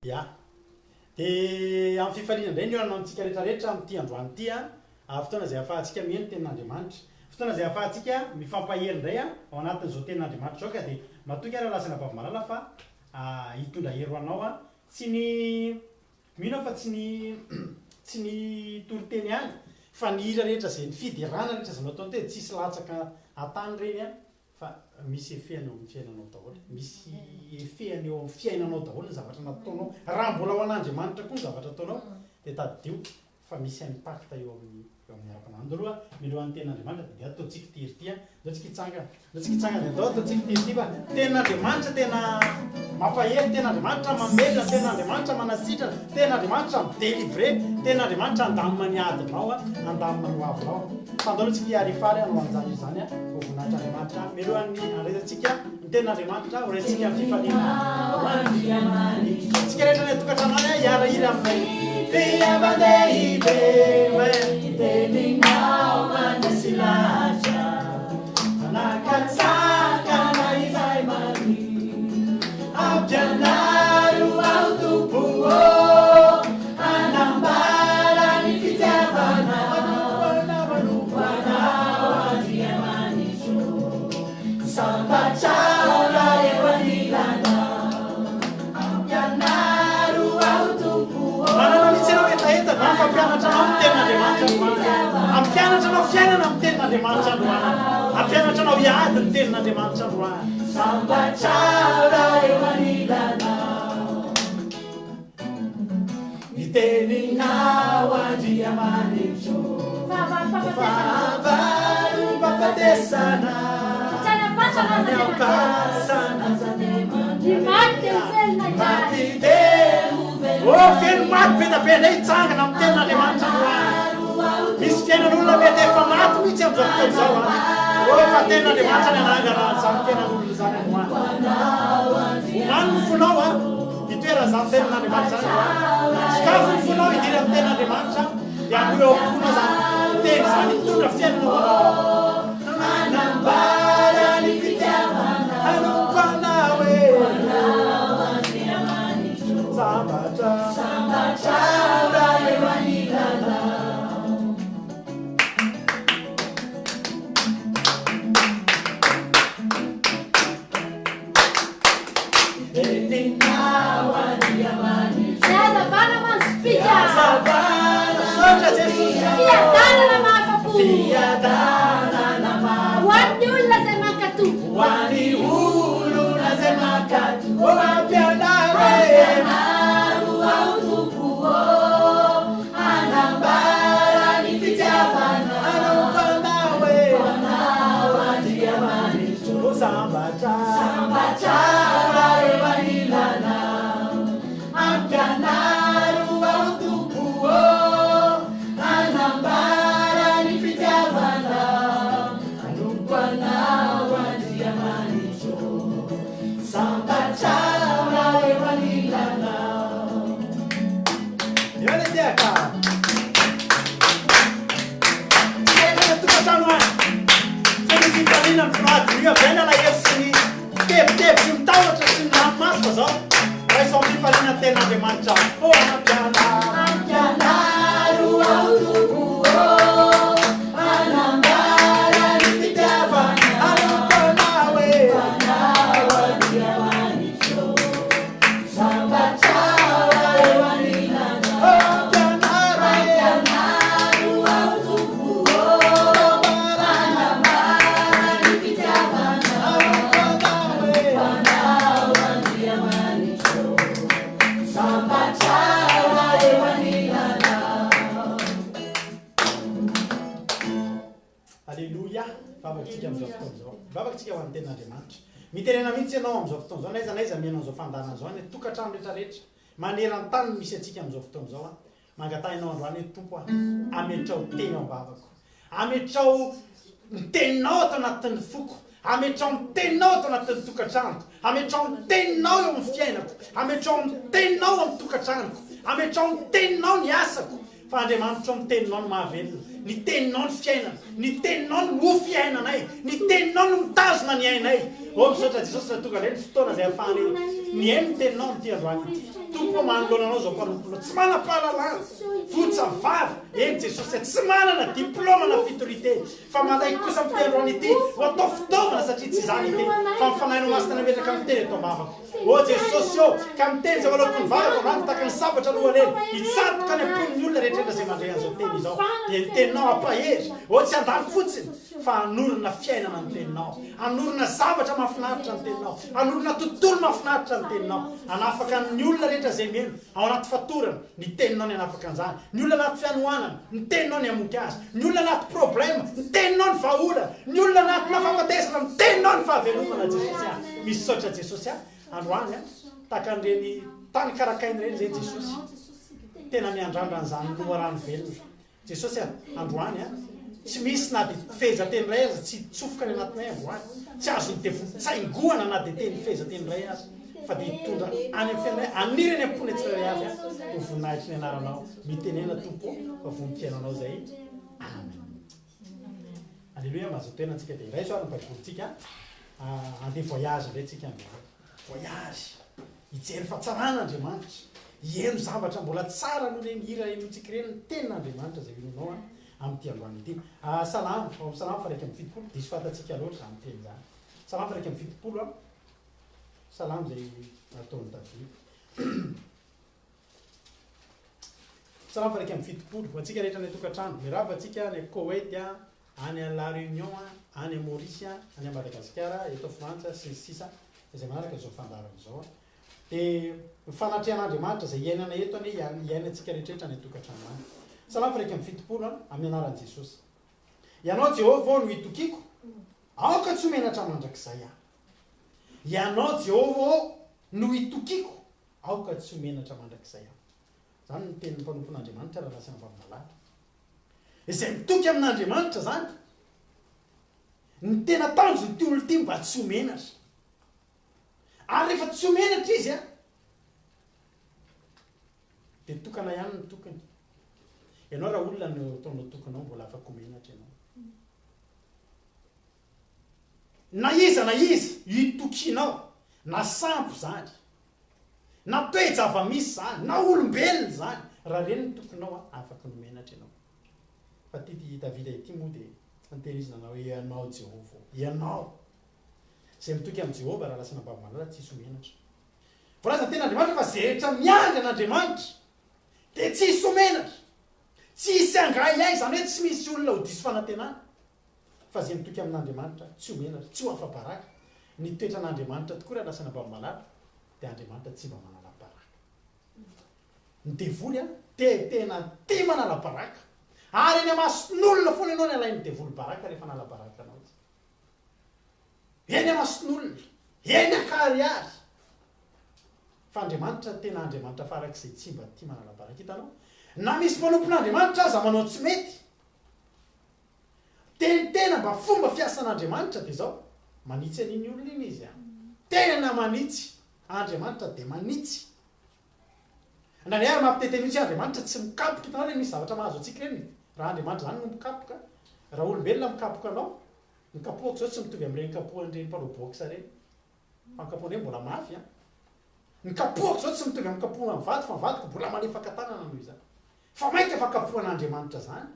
Ya. Dia amin'ny fifaliana indray ny hihaonana amintsika rehetra rehetra amin'ity androany ity an, fotoana izay ahafahantsika miheno ny tenin'Andriamanitra. Fotoana izay ahafahantsika mifampahery indray an, ao anatin'izao tenin'Andriamanitra izao ka dia matoky aho rahalahy sy anabavy malala fa hitondra hery ho anao an. Tsy ny, mino aho fa tsy ny, tsy ny toriteny ihany fa ny hira rehetra izay, ny fiderana rehetra izay nataony teo dia tsisy latsaka an-tany ireny an. Fa misy effet-ny eo amin'ny fiainanao daholo. Misy effet-ny eo amin'ny fiainanao daholo ny zavatra nataonao. Raha mbola ho an'Andriamanitra koa ny zavatra ataonao dia tadidio fa misy impact eo amin'ny eo amin'ny ara-panahy. Andao aloha mialohan'ny tenin'Andriamanitra dia ataontsika ity ry ity an. Andao tsika hitsangana. Andao tsika hitsangana dia andao ataontsika ity ry ity fa tenin'Andriamanitra tena mampahery, tenin'Andriamanitra mamelona, tenin'Andriamanitra manasitrana, tenin'Andriamanitra mi-delivrer, tenin'Andriamanitra handamina ny adinao, handamina ny hoavinao. Fa andao aloha tsika hiarifaly hanao an'izany izany ho voninahitr'Andriamanitra. Mialohan'ny handraisantsika ny tenin'Andriamanitra, ho raisintsika amin'ny fifaliana. Tsika rehetra any an-tokantrano any hiara-hira aminay. Fitiavan-dehibe, teninao mandresy lahatra, manakatsakana izay maniry. Ampianaro aho Tompo ô, hanambara ny fitiavanao, manompo Anao Andriamanitro, sambatra aho raha eo anilanao. Ampianaro aho Tompo ô. Manana mihitsy ianao hetaheta na fampianatra anao ny tenin'Andriamanitra androany. Hampianatra anao fiainana ny tenin'Andriamanitra androany. Hampianatra anao hiady ny tenin'Andriamanitra androany. Sambatra aho raha eo anilanao. Ny teninao Andriamanitro. Fahavalom-pahafatesana. Any am-pasana. Ny maty dia ho velona indray. Maty dia ho velona. Oh, feno maty be dia be indray hitsangana amin'ny tenin'Andriamanitra androany. Misy fiainan'olona mety efa maty mihitsy amin'izao fotoana izao an. Oh, fa tenin'Andriamanitra ny hanangana an'izany fiainan'olona izany androany. Omano ny fonao an, hitoeran'izany tenin'Andriamanitra izany androany. Sokafy ny fonao hidiran'ny tenin'Andriamanitra, dia hamoy ao am-ponao izany teny izany hitondra fiainana ho anao. Hanambara ny fitiavana, hanompo anao e. Sambatra, sambatra raha eo anilanao. Teninao Andriamanitra. Ny hazavana manjopiaka. Hazavana, misaotra Jesosy. Fiadanana mahafa-po. Fiadanana mahafa-po. Ho an'ny olona izay mankatò. Ho an'ny olona izay mankatò. Ô ampianaro e. Ampianaro aho Tompo ô, hanambara ny fitiavanao. Hanompo Anao e. Hanompo Anao Andriamanitro. Ô sambatra. Sambatra raha eo anilanao. Ampianaro aho Tompo ô, hanambara ny fitiavanao. Hanompo Anao Andriamanitro. Sambatra raha eo anilanao. Eo le tehaka. Tsika efa any an-tokantrano any. Feno fifaliana ny finoady. Io avy any alahelo sy ny tebiteby sy ny tahotra sy ny ranomaso fa zao raiso am-pifaliana ny tenin'Andriamanitra. Oh ampianaro. Ampianaro aho Tompo ô, hanambara ny fitiavanao. Hanompo Anao e. Anao Andriamanitro. Sambatra aho raha eo anilanao. Ampianaro e. Ampianaro aho Tompo ô, hanambara ny fitiavanao. Hanompo Anao e. Anao Andriamanitro. Sambatra aho raha eo anilanao. Aleloia! Vavaka tsika amin'izao fotoana izao. Vavaka tsika ho an'ny tenin'Andriamanitra. Mitenena mihitsy ianao amin'izao fotoana izao, n'aiza n'aiza mihaino an'izao fandaharana izao, any an-tokantrano rehetra rehetra, maneran-tany no misy antsika amin'izao fotoana izao an. Mangataha ianao androany hoe, Tompo a, ametraho teny ao am-bavako. Ametraho ny teninao ato anatin'ny foko. Ametraho ny teninao ato anatin'ny tokantranoko. Ametraho ny teninao eo amin'ny fiainako. Ametraho ny teninao amin'ny tokantranoko. Ametraho ny teninao ny asako. Fa Andriamanitra ô, ny teninao no mahavelona, ny teninao no fiainana, ny teninao no mofo iainanay, ny teninao no mitazona ny ainay. Ô, misaotra Jesosy raha tonga indray ny fotoana izay ahafahanay mihaino ny teninao amin'ity androany ity. Tompo ô, manoloana Anao izao mpanomponao tsy manam-pahalalana, votsa vava, eny Jesosy a, tsy manana diplaoma na fitorian-teny, fa manaiky kosa amin'ity androany ity ho atao fitaovana satria tsy izaho niteny, fa ny Fanahinao Masina nametraka ny teny eto am-bavako. Ô Jesosy ô, ka miteny izay aloaky ny vavako androany tahaka ny sabatra aloha lena, hitsatoka any am-pon'ny olona rehetra izay mandre an'izao teny izao, dia ny teninao hampahery, ô tsy handalo fotsiny, fa hanorina fiainana ny teninao, hanorina zavatra mahafinaritra ny teninao, hanorina tontolo mahafinaritra ny teninao, hanafaka ny olona rehetra izay mino ao anaty fatorana, ny teninao ny hanafaka an'izany, ny olona anaty fihanoanana, ny teninao ny hamoky azy, ny olona anaty problème, ny teninao ny vahaolana, ny olona anatina fahafatesana, ny teninao ny fahavelomana Jesosy ah, misaotra Jesosy ah, androany ah, tahaka an'ireny tany karakaina ireny izay Jesosy, tena miandrandra an'izany loharano velona. Jesosy a, androany a, tsy misy na dia fehezanteny iray aza tsy hitsofoka any anatinay androany. Tsy azon'ny devoly tsaingohana na dia teny fehezanteny iray aza, fa dia hitondra any amin'ny fiainanay, haniry any am-ponay tsirairay avy a, ho voninahitry ny anaranao. Mitenena Tompo ô, fa vonim-piainanao izay. Amen. Aleloia, mahazo tena antsika dia raiso ary ny baibolintsika, handeha voyage indray tsika androany. Voyage. Hijery fahatsarana Andriamanitra, hiheno zavatra mbola tsara noho ireny hira henointsika ireny ny tenin'Andriamanitra izay henoinao amin'ity androany ity. Salamo, ao amin'ny Salamo faha-71, diso fantatsika loatra izany teny izany. Salamo faha-71, Salamo izay nataon'i Davida. Salamo faha-71, ho antsika rehetra any an-tokantrano, mirava antsika any Koweït, any La Réunion, any Maurice, any Madagasikara, eto Frantsa, sy ny sisa izay manaraka izao fandaharana izao. Dia ny fanatrehan'Andriamanitra izay iainana eto anie hiainantsika rehetrarehetra any an-tokantrano any. Salamo faha-71, amin'ny anaran'i Jesosy. Ianao Jehovah ô no itokiako, aoka tsy ho menatra mandrakizay aho. Ianao Jehovah ô no itokiako, Aoka tsy ho menatra mandrakizay aho. Izany no tenin'ny mpanompon'Andriamanitra raha lasa mivavy-malala. Izay mitoky amin'Andriamanitra izany, ny tena tanjon'ity olona ity mba tsy ho menatra. Ary rehefa tsy ho menatra izy an, dia tokana ihany ny tokiny. Ianao raha olona no ataonao tokinao mbola afaka ho menatra ianao. Na iza na iza itokianao, na sampy izany, na toe-java-misy izany, na olombelona izany, raha ireny no tokinao, afaka ny ho menatra ianao. Fa ity Davida ity moa dia niteny izy nanao hoe, Ianao Jehovah ô, Ianao! Izay mitoky amin'i Jehovah, raha lasa nambabo malala, tsy hisy ho menatra. Voalaza ny Tenin'Andriamanitra fa izay rehetra miandry an'Andriamanitra dia tsy hisy ho menatra, tsy hisy hangahiahy, izany hoe tsy misy olona ho diso fanantenana. Fa izay mitoky amin'Andriamanitra tsy ho menatra, tsy ho afa-baraka. Ny toetran'Andriamanitra tokoa raha lasa nambabo-malala dia Andriamanitra tsy mba manala baraka. Ny devoly an, dia tena tia manala baraka. Ary eny amason'olona foana ianao ny alain'ny devoly baraka rehefa hanala baraka anao izy. Eny amason'olona, eny ankarihary. Fa Andriamanitra tena Andriamanitra farak'izay tsy mba tia manala baraka. Hitanao? Na misy mpanompon'Andriamanitra aza manao tsy mety, Teny tena mba fomba fiasan'Andriamanitra dia izao, manitsy an'iny olona iny izy an! Tena manitsy! Andriamanitra dia manitsy! Indraindray ary mampitete mihitsy hoe Andriamanitra tsy mikapoka, hitanao ireny misy zavatra mahazo antsika ireny, raha Andriamanitra izany no mikapoka, raha olombelona mikapoka anao, ny kapohako izao tsy mitovy amin'ireny kapohan'ireny mpanao boxe ireny, fa ny kapohan'ireny mbola mafy an! Ny kapohako izao tsy mitovy amin'ny kapohan'ny vadiko fa ny vadiko mbola malefaka tanana noho izaho. Fa mainka fa kapohan'Andriamanitra izany.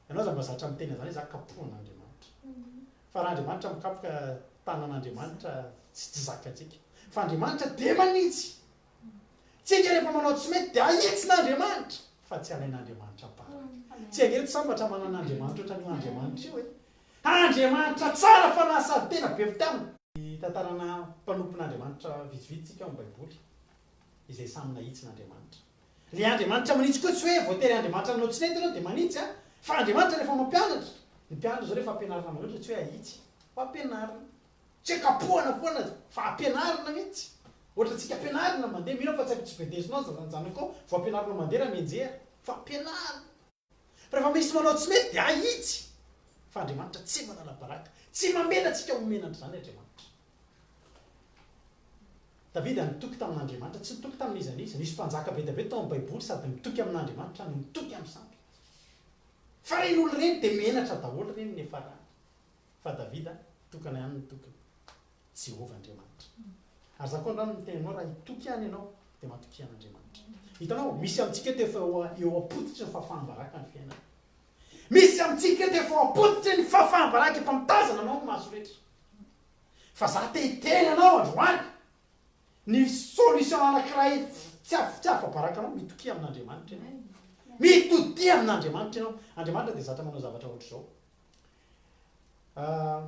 Ianao aza mba zatra miteny an'izany hoe za kapohan'Andriamanitra. Fa raha Andriamanitra mikapoka tanan'Andriamanitra tsy tsy zakantsika. Fa Andriamanitra dia manitsy. Tsika rehefa manao tsy mety dia ahitsin'Andriamanitra fa tsy alain'Andriamanitra baraka. Tsy ange ry sambatra manana Andriamanitra ohatran'io Andriamanitra io e. Andriamanitra tsara fanahy sady tena be fitiavana. Tantarana mpanompon'Andriamanitra vitsivitsy tsika ao amin'ny baiboly izay samy nahitsin'Andriamanitra. Le Andriamanitra manitsy koa tsy hoe voatery Andriamanitra nanao tsy nety ianao dia manitsy a! Fa Andriamanitra rehefa mampianatra, ny mpianatra zao rehefa ampianarina manoatra tsy hoe ahitsy fa ampianarina. Tsy hoe kapohana foana fa ampianarina mihitsy. Ohatra antsika ampianarina mandeha, mino aho fa tsy tsy bedezinao ny zanakao vao ampianarinao mandeha raha mianjera fa ampianarina. Fa rehefa misy manao tsy mety dia ahitsy. Fa Andriamanitra tsy manala baraka, tsy mamela antsika ho menatra izany Andriamanitra. Davida nitoky tamin'Andriamanitra, tsy nitoky tamin'iza n'iza. Nisy mpanjaka be dia be tao amin'ny Baiboly sady mitoky amin'Andriamanitra no mitoky amin'ny sampy. Fa ireny olona ireny dia menatra daholo ireny niafarany. Fa Davida tokana ihany ny tokiny, Jehovah Andriamanitra. Ary izaho koa androany miteny aminao, raha hitoky ihany ianao. Dia matokia an'Andriamanitra. Hitanao, misy amintsika eto efa eo am-pototry ny fahafaham-baraka ny fiainana. Misy amintsika eto efa eo am-pototry ny fahafaham-baraka, efa mitazana anao ny maso rehetra. Fa za te hiteny anao androany, ny solution anankiray tsy tsy afa-baraka anao, mitokia amin'Andriamanitra ianao. Mitodia amin'Andriamanitra ianao. Andriamanitra dia zatra manao zavatra ohatr'izao. Ah,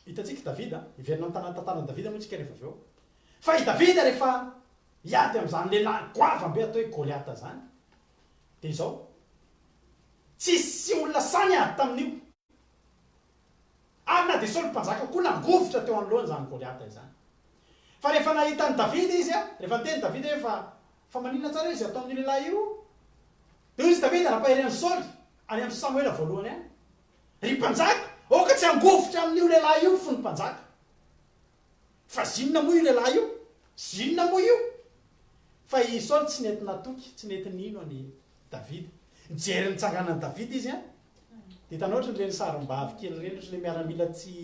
Hitantsika i Davida, hiverina amin'ny tanàna tantaran'i Davida moa isika rehefa avy eo. Fa i Davida rehefa hiady amin'izany lehilahy goavam-be atao hoe Goliata izany, dia izao, tsisy olona sahy niady tamin'io. Ary na dia Saoly mpanjaka koa nangovitra teo anoloany izany Goliata izany. Fa rehefa nahita an'i Davida izy, rehefa niteny Davida hoe fa fa maninona tsara izy ataon'io lehilahy io? Dia hoy izy Davida nampahery an'i Saoly, any amin'ny Samoela voalohany any, Ry mpanjaka, aoka tsy hangovitra amin'io lehilahy io ny fon'ny mpanjaka. Fa zinona moa io lehilahy io? Zinona moa io? Fa i Saoly tsy nety natoky, tsy nety nino an'i Davida. Nijery ny tsanganan'i Davida izy an, dia hitanao ohatran'ireny sarim-bavy kely ireny, ohatran'ilay miaramila tsy,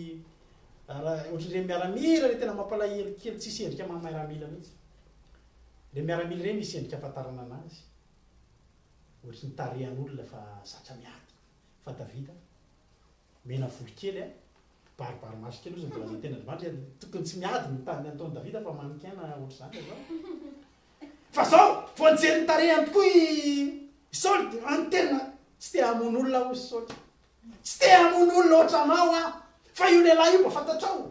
ohatran'ireny miaramila ilay tena mampalahelo kely, tsisy endrika maha miaramila mihitsy. Ilay miaramila ireny misy endrika ahafantarana anazy, ohatry ny tarehan'olona fa zatra miady. Fa Davida, mena volo kely a, baribary maso kely ozy ny voalazan'ny tenin'Andriamanitra, tokony tsy miady ny tany ataon'i Davida fa manikaina ohatr'izany ry zao. Fa zao, vao nijery ny tarehiny tokoa i Saoly dia any tena tsy te hamono olona aho hozy Saoly. Tsy te hamono olona ohatranao aho, fa io lehilahy io mba fantatrao,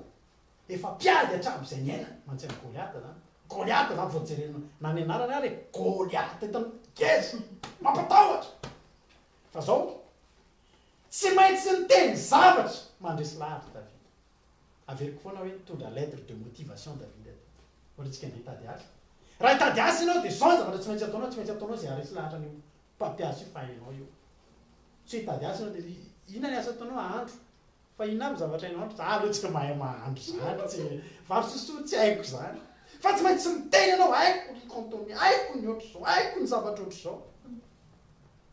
efa mpiady hatramin'izay niainany, mantsy an'i Goliata zany. Goliata zany vao jerena na ny anarany ary e, Goliata hitanao, ngeza, mampatahotra. Fa zao, tsy maintsy niteny zavatra mandresy lahatra Davida. Averiko foana hoe nitondra lettre de motivation Davida teto. Ohatra tsika andeha hitady asa. Raha hitady asa ianao dia zao ny zavatra tsy maintsy ataonao, tsy maintsy ataonao izay haharesy lahatra an'io mpampiasa io fa hainao io. Tsy hoe hitady asa ianao dia inona ny asa ataonao? Ahandro. Fa inona aby zavatra hainao ahandro? Za aloha tsy mahay mahandro zany, tsy vary sosoa tsy haiko zany. Fa tsy maintsy miteny ianao, haiko ny contenu, haiko ny ohatr'izao, haiko ny zavatra ohatr'izao.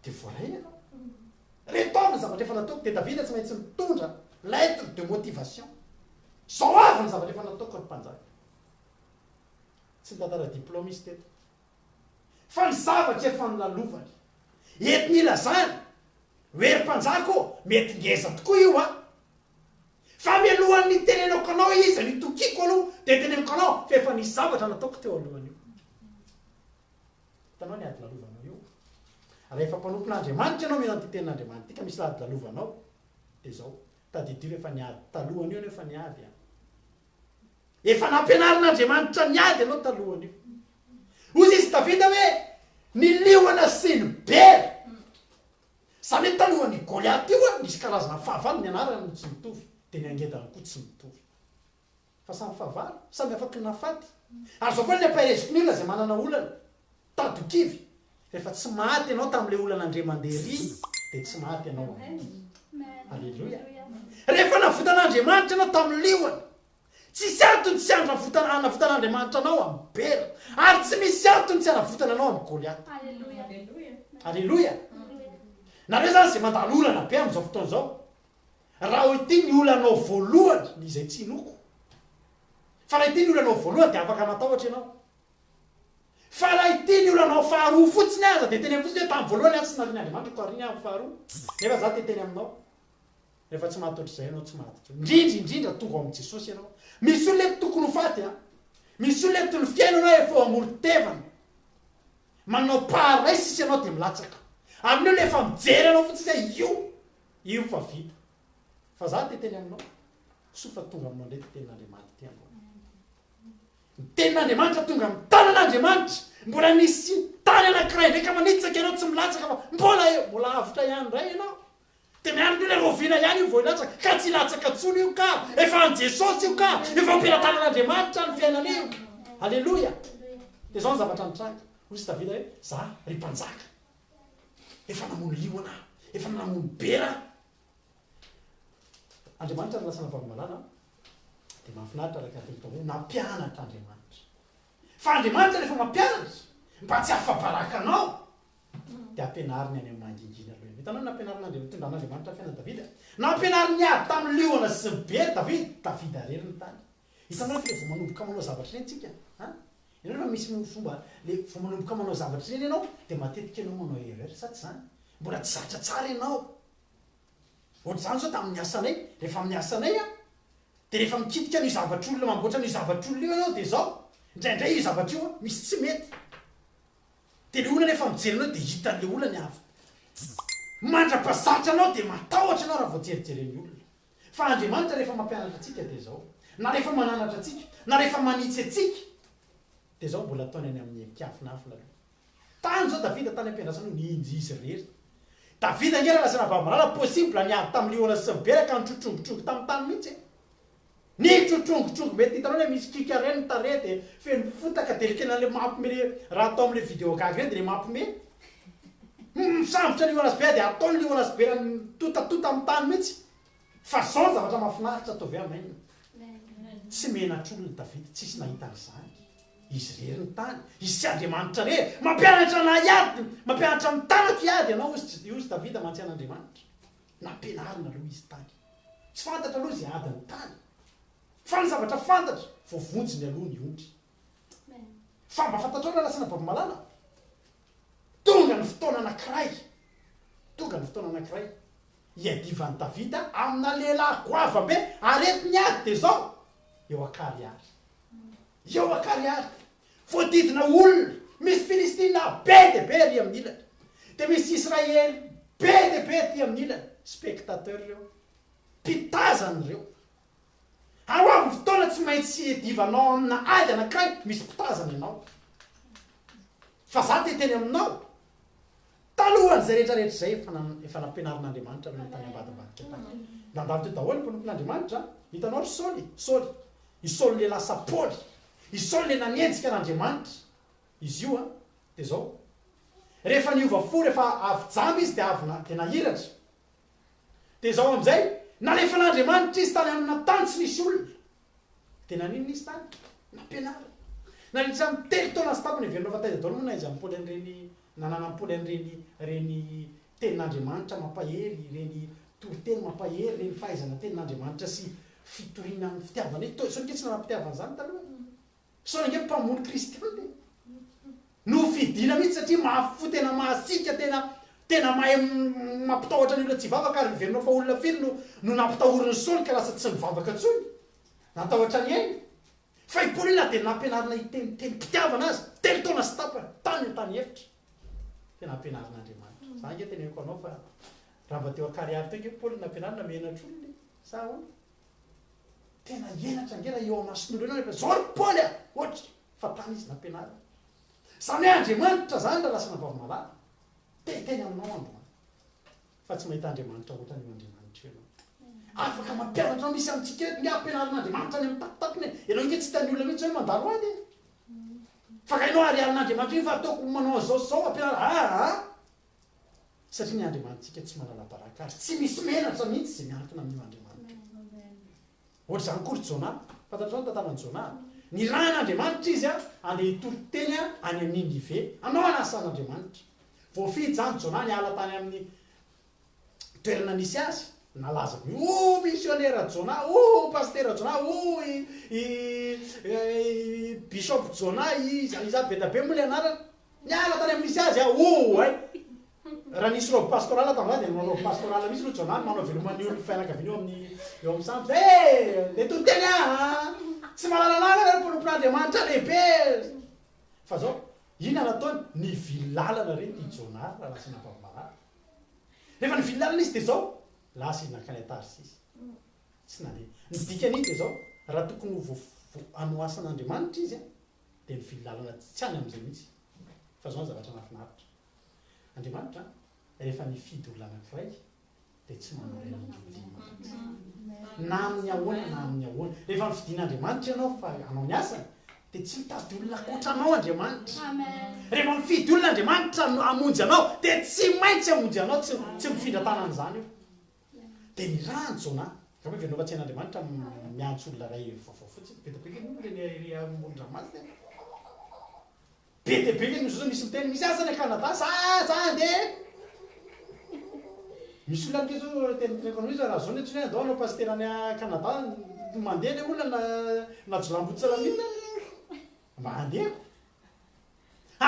Dia voaray ianao. Reto avy ny zavatra efa nataoko. Dia Davida tsy maintsy mitondra lettre de motivation. Izao avy ny zavatra efa nataoko ry mpanjaka. Tsy nitantara diplôme izy teto. Fa ny zavatra efa nolalovany. Entiny ilazany hoe ry mpanjaka ô, mety ngeza tokoa io an. Fa mialohan'ny hitenenako anao iza no itokiako aloha dia teneniko anao fa efa nisy zavatra nataoko teo alohan'io. Hitanao ny ady lalovanao io? Rehefa mpanompon'Andriamanitra ianao mino an'ity tenin'Andriamanitra ity ka misy ady lalovanao, dia izao, tadidio fa efa niady talohan'io ianao efa niady an. Efa nampianarin'Andriamanitra niady ianao talohan'io. Hoy izy Davida hoe, ny liona sy ny bera. Izany hoe talohan'i Goliata io an, nisy karazana fahavalo, ny anarany no tsy mitovy, dia ny angedany koa tsy mitovy. Fa samy fahavalo, samy afaky ny nahafaty. Ary zao koa ny ampahereziko ny olona izay manana olana, tady ho kivy, rehefa tsy maty ianao tamin'ilay olana indray mandeha ry dia tsy maty ianao amin'ity. Aleloia. Rehefa navotan'Andriamanitra ianao tamin'ny liona, tsisy antony tsy handravotana hanavotan'Andriamanitra anao amin'ny bera, ary tsy misy antony tsy hanavotana anao amin'ny Goliata. Aleloia. Nareo izany izay mandalo olana be amin'izao fotoana izao, Raha ho ity ny olanao voalohany, ny izay tsy inoako. Fa raha ity ny olanao voalohany dia afaka matahotra ianao. Fa raha ity ny olanao faharoa fotsiny aza dia teneno fotsiny hoe tamin'ny voalohany aho tsy narian'Andriamanitra koa ariany aho amin'ny faharoa. Nefa za te hiteny aminao, rehefa tsy maty ohatr'izay ianao tsy maty intsony. Indrindra indrindra tonga ao amin'i Jesosy ianao. Misy olona eto tokony ho faty an. Misy olona eto ny fiainanao efa eo amoron-tevana. Manao pas iray sisa ianao dia milatsaka. Amin'io ilay efa mijery anao fotsiny hoe io. Io fa vita. Fa za te teny aminao, soa fa tonga aminao indray ty tenin'Andriamanitra ty androany. Ny tenin'Andriamanitra tonga amin'ny tanan'Andriamanitra, mbola misy tany anankiray indray ka manitsaka ianao tsy milatsaka fa mbola eo, mbola avotra ihany indray ianao. Dia miandry ny olona rahoviana ihany io vao hilatsaka, ka tsy hilatsaka intsony io ka, efa an'i Jesosy io ka, efa am-pelatanan'Andriamanitra ny fiainana io. Aleloia. Dia izao ny zavatra nitranga, hoy izy Davida hoe, za ry mpanjaka, Efa namono liona aho, efa namono bera aho. Andriamanitra no lasa nampanomalana dia mahafinaritra araka ny teny hoe nampianatra Andriamanitra. Fa Andriamanitra rehefa mampianatra mba tsy afa-baraka anao dia ampianariny any amin'ny mangingina aloha. Hitanao ny nampianarin'Andriamanitra, nitondran'Andriamanitra ny fiainan'i Davida? Nampianariny niady tamin'ny liona sy ny bera Davida, Davida irery ny tany. Hitanao rehefa vao manomboka manao zavatra ireny tsika, an? Ianao rehefa misy fomba le vao manomboka manao zavatra ireny ianao dia matetika ianao manao erreur sa tsy izany? Mbola tsy zatra tsara ianao. Ohatr'izany izao tamin'ny asanay, rehefa amin'ny asanay an, dia rehefa mikitika an'io zavatr'olona mamboatra an'io zavatr'olona io ianao dia izao, indraindray io zavatra io an, misy tsy mety. Dia ilay olona rehefa mijery anao dia hitan'ilay olona ny avy. Mandra-pazatra anao dia matahotra ianao raha vao jerijeren'ny olona. Fa Andriamanitra rehefa mampianatra antsika dia izao, na rehefa mananatra antsika, na rehefa manitsy antsika, dia izao mbola ataony any amin'ny mpiafinafina aloha. Tany izao Davida tany am-piandrasana io ninjy izy irery. Davida ange raha lasa navavy possible niady tamin'ny liona sy ny bera ka nitrotrongotrongo tamin'ny tany mihitsy e. Nitrotrongotrongo mety hitanao le misy kika reny ny tarehy dia feno fotaka dia le tena le mampime le raha atao amle video gaga reny dia le mampime. Misambotra liona sy bera dia ataony liona sy bera mitotatota amin'ny tany mihitsy. Fa zao ny zavatra mahafinaritra ataovy amen. Tsy menatr'olona Davida, tsisy nahita an'izany. Izy irery ny tany, izy tsy Andriamanitra irery. Mampianatra anah hiady, mampianatra ny tanako hiady ianao hozy hozy Davida mantsy an'Andriamanitra. Nampianarina aloha izy tany. Tsy fantatra aloha izay adin'ny tany. Fa ny zavatra fantatra, voavonjiny aloha ny ondry. Fa mba fantatrao Lalasaina Bavimalala? Tonga ny fotoana anankiray, tonga ny fotoana anankiray hiadivan'i Davida amina lehilahy goavam-be, aretin'ny ady dia izao, eo an-karihary. Eo an-karihary. Voadidina olona, misy Filistina be dia be ery amin'ny ilany. Dia misy Israely be dia be aty amin'ny ilany. Spectateur ireo. Mpitazana ireo. Ary ho avy ny fotoana tsy maintsy hiadivanao amina ady anankiray misy mpitazana ianao. Fa za te hiteny aminao, talohan'izay rehetra rehetra izay efa efa nampianarin'Andriamanitra aloha tany ambadimbadika tany. Nandalo teo daholo ny mpanompon'Andriamanitra. Hitanao ry Saoly? Saoly. I Saoly le lasa Paoly. I Saoly le nanenjika an'Andriamanitra. Izy io an, dia izao. Rehefa niova fo, rehefa avy jamba izy dia avy na, dia nahiratra. Dia izao amin'izay, nalefan'Andriamanitra izy tany amina tany tsy nisy olona. Dia naninona izy tany? Nampianarina. Nandritra ny telo taona sy tapany, heverinao fa taiza daholo moa nahaizan'i Paoly an'ireny, nananan'i Paoly an'ireny, ireny tenin'Andriamanitra mampahery, ireny toriteny mampahery, ireny fahaizana tenin'Andriamanitra sy fitoriana amin'ny fitiavana ireny. Saoly ange tsy nanam-pitiavana izany taloha e. Saoly ange mpamono kristiana e. Nofidina mihitsy satria mafy fo tena masiaka tena tena mahay mampitahotra ny olona tsy hivavaka ary heverinao fa olona firy no no nampitahorin'i Saoly ka lasa tsy nivavaka intsony? Natahotra ny ainy. Fa i Paoly na dia nampianarina hiteny tenim-pitiavana aza, telo taona sy tapany, tany an-tany efitra, dia nampianarin'Andriamanitra. Za ange teneniko anao fa raha mba teo an-karihary teo ange Paoly nampianarina menatra olona e! Sa ahoana? Tena henatra ange raha eo amason'olona eo ianao rehefa zao ry Paoly a! Ohatra. Fa tany izy nampianarina. Izany hoe Andriamanitra izany raha lasa navavy-malala. Te hiteny aminao androany. Fa tsy mahita Andriamanitra ohatran'io Andriamanitra io ianao. Afaka mampianatra anao misy amintsika eto nge ampianarin'Andriamanitra any amin'ny takotapony e. Ianao nge tsy hitan'ny olona mihitsy hoe mandalo ady e. Fa ka ianao ariarin'Andriamanitra iny fa ataoko manao an'izao sy izao ampianarina aa. Satria ny Andriamanitsika tsy manala baraka ary tsy misy menatra mihitsy izay miankina amin'io Andriamanitra io. Ohatr'izany koa ry Jonah. Fantatrao ny tantaran'i Jonah? Nirahan'Andriamanitra izy handeha hitory teny any Ninive. Hanao ny asan'Andriamanitra. Voafidy izany Jonah niala tany amin'ny toerana nisy azy. Nalaza be, Oh misionera Jonah, oh pasitera Jonah, oh i, i, i bishop Jonah, iza, iza, be dia be moa ilay anarana. Niala tany amin'ny nisy azy aho, oh ay. Raha nisy robe pastorale tamin'izany dia nanao robe pastorale mihitsy aloha Jonah no manao veloma ny olon'ny fianakaviana eo amin'ny eo amin'ny sampy. Eh! Ndeha toriteny aho an! Tsy mahalala anarana ry mpanompon'Andriamanitra lehibe! Fa zao, inona nataony? Nivily lalana re ity Jonah ry rahalahy sy anabavy malala. Rehefa nivily lalana izy dia zao, lasa izy nankany Tarsisy. Tsy nandeha. Ny dikan'iny dia zao, raha tokony ho voa hanao asan'Andriamanitra izy an, dia nivily lalana tsy any amin'izay mihitsy. Fa zao ny zavatra nahafinaritra. Andriamanitra rehefa nifidy olona anankiray dia tsy manao iray indroa mandrakizay. Na amin'ny ahoana na amin'ny ahoana. Rehefa nofidin'Andriamanitra ianao fa hanao ny asany dia tsy mitady olona ankoatra anao Andriamanitra. Rehefa mifidy olona Andriamanitra hamonjy anao dia tsy maintsy hamonjy anao, tsy tsy mifindra tanana izany io. Dia nirahan'i Jonah. Angamba heverina fa tsy hain'Andriamanitra miantso olona iray vaovao fotsiny. Be dia be ny olona ery amoron-dranomasina e. Be dia be ny zao misy miteny misy aza any Canada za za andeha e! Misy olona ange zao teniteniko anao izy raha zao ny antsoiny hoe andao hanao pasitera any Canada mandeha le olona na na jiolahimboto tsy raha n'inona mba handehako.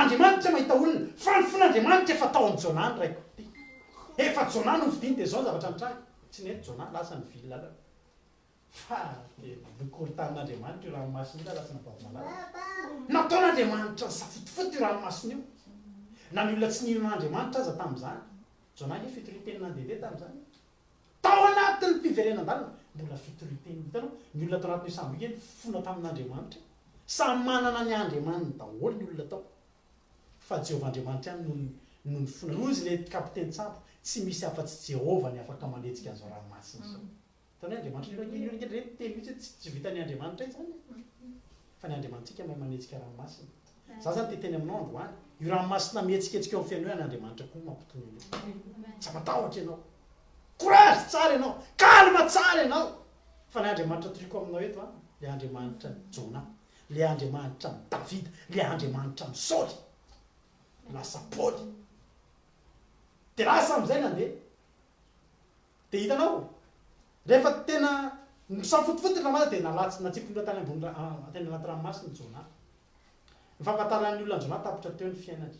Andriamanitra mahita olona, fa ny fon'Andriamanitra efa tao amin'i Jonah ny raiko ity. Efa Jonah no nofidiny dia izao ny zavatra nitranga. Tsy nety Jonah, lasa nivily lalana. Fa dia nokorontanin'Andriamanitra io ranomasina io raha lasa nababo malala. Nataon'Andriamanitra nisafotofoto io ranomasina io. Na ny olona tsy nino an'Andriamanitra aza tamin'izany. Jonah ange fitorian-teny nandehandeha tamin'izany. Tao anatin'ny fiverenan-dalana, mbola fitorian-teny. Hitanao, ny olona tao anatin'io sambo io ange nifona tamin'Andriamanitra e. Samy manana ny andriamaniny daholo ny olona tao. Fa Jehovah Andriamanitra ihany no no nifona. Hoy izy ilay kapitenin-tsambo, Tsy misy afa-tsy Jehovah ny afaka manetsika an'izao ranomasina izao. Hitanao hoe Andriamanitra io ange io ange re teny mihitsy hoe tsy vitan'ny Andriamanitra izany e. Fa ny Andriamanitsika mahay manetsika ranomasina. Za zany te hiteny aminao androany, io ranomasina mihetsiketsika eo amin'ny fiainao io an'Andriamanitra koa no mampitony an'io. Tsy matahotra ianao. Courage tsara ianao, calme tsara ianao. Fa ny Andriamanitra toriko aminao eto an, le Andriamanitra an'i Jonah, le Andriamanitra an'i Davida, le Andriamanitra an'i Saoly. Lasa Paoly. Dia lasa amin'izay nandeha. Dia hitanao, rehefa tena nisafotofoto ny ranomasina dia nalatsy, natsipin'olona tany ambony tany anaty ranomasina i Jonah. Ny fahafantaran'ny olona an'i Jonah tapitra teo ny fiainany.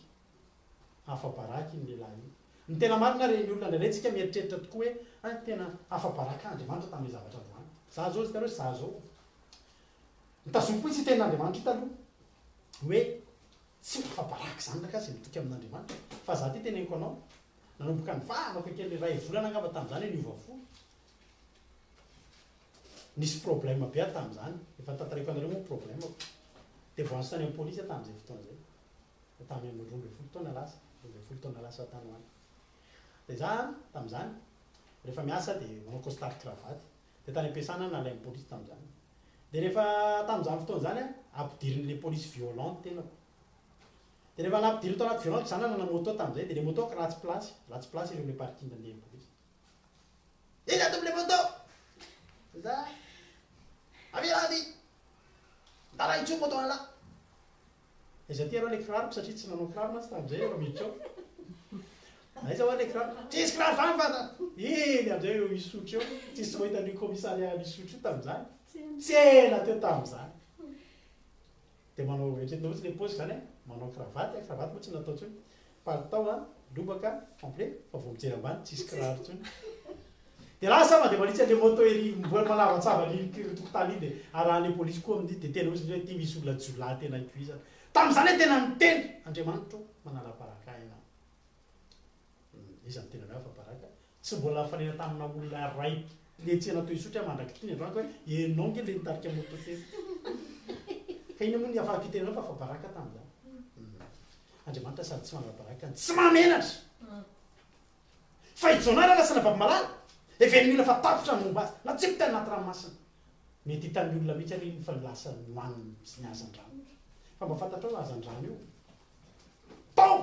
Afa-baraka iny lehilahy iny. Ny tena marina re ny olona indraindray tsika mieritreritra tokoa hoe hay tena afa-baraka Andriamanitra tamin'ilay zavatra androany. Za zao hitanareo za zao nitazomiko mihitsy io tenin'Andriamanitra io taloha hoe tsy ho afa-baraka izany rakahy izay mitoky amin'Andriamanitra fa za ty teneniko anao nanomboka nivavaka kely iray volana angamba tamin'izany hoe niova fo. Nisy problème be aho tamin'izany, efa notantaraiko anareo moa ny problème-ko. Dia voantso tany amin'ny polisy aho tamin'izay fotoana izay. Tamin'ny 12 taona lasa, 12 taona lasa tany ho any. Dia za tamin'izany, rehefa miasa dia manao costard cravate. Dia tany am-piasana aho nalain'ny polisy tamin'izany. Dia rehefa tamin'izany fotoana izany an, ampidirin'ilay polisy violent ny tenako. Dia rehefa nampidiriny tao anaty violent, za nanana moto tamin'izay, dia ilay moto-ko ratsy place, ratsy place ireo amin'ilay parking andehan'ny polisy. Iza ato amin'ilay moto? Iza? Avia aty! Ndana intsony moto an'lah! Aiza aty arô le kiraroko satria tsy nanao kiraro mantsy tamin'izay rehefa miditra ao. Aiza hoa le kiraro? Tsisy kiraro zany fa iny amizay eo Isotry eo, tsisy mahita an'io commissariat an'Isotry io tamin'izany. Tsena teo tamin'izany. Dia manao, eritreretinao fotsiny le paoziko zany an, manao kravaty, kravaty moa tsy natao intsony, palitao an, lobaka, complet, fa vao mijery ambany tsisy kiraro intsony. Dia lasa aho mandeha manitsy an'ilay moto ery mbola manavatsava an'iny tokotany iny dia arahan'ilay polisy koa amin'iny dia tena hozy hoe ity misy olona jiolahy tena ikoizana. Tamin'izany aho tena niteny, Andriamanitra ô, manala-baraka ahy ianao. Iza no tena hoe afa-baraka? Tsy mbola nifanena tamina olona iray netsehina teo Isotry aho mandrak'ity ny androany ka hoe ianao ange ilay nitarika moto teo. Ka inona moa ny afahako hiteny anao fa afa-baraka tamin'izany? Andriamanitra sady tsy manala-baraka no tsy mahamenatra. Fa i Jonah raha lasa nababo malala, heverin'ny olona fa tapitra ny momba azy, natsipy tany anaty ranomasina. Mety hitan'ny olona mihitsy anie iny fa lasa nohaniny sy ny hazandrano. Fa mba fantatrao io hazandrano io? Tao!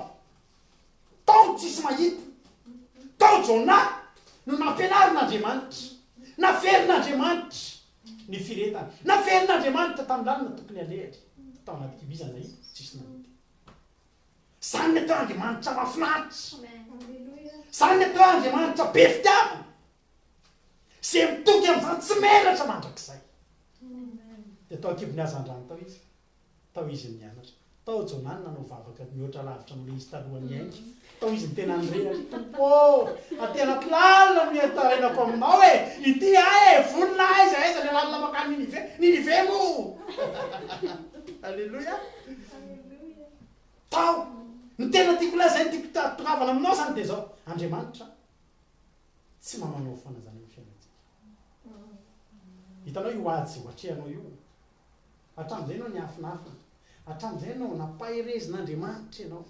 Tao no tsisy mahita. Tao Jonah no nampianarin'Andriamanitra. Naverin'Andriamanitra ny firetany. Naverin'Andriamanitra tamin'ny lalana tokony alehany. Tao anaty kibo iza nahita? Tsisy nahita. Zany ny atao Andriamanitra mahafinaritra. Zany ny atao Andriamanitra be fitiavana. Izay mitoky amin'izany tsy menatra mandrakizay. Dia tao an-kibon'ny hazandrano tao izy. Tao izy nianatra. Tao Jonah no nanao vavaka mihoatra lavitra noho ilay izy talohan'ny niainga. Tao izy no tena nirehatra, Tompo ô, aty anaty lalina no itarainako aminao e! Ity aho e! Vonona aiza aiza ilay lalina mankany Ninive? Ninive moa! Aleloia! Tao! Ny tena tiako lazaina, tiako tongavana aminao izany dia izao, Andriamanitra tsy mamanao foana izany amin'ny fiainantsika. Hitanao io ady izay ho atrehanao io? Hatramin'izay ianao niafinafina. Hatramin'izay ianao nampaherezin'Andriamanitra ianao.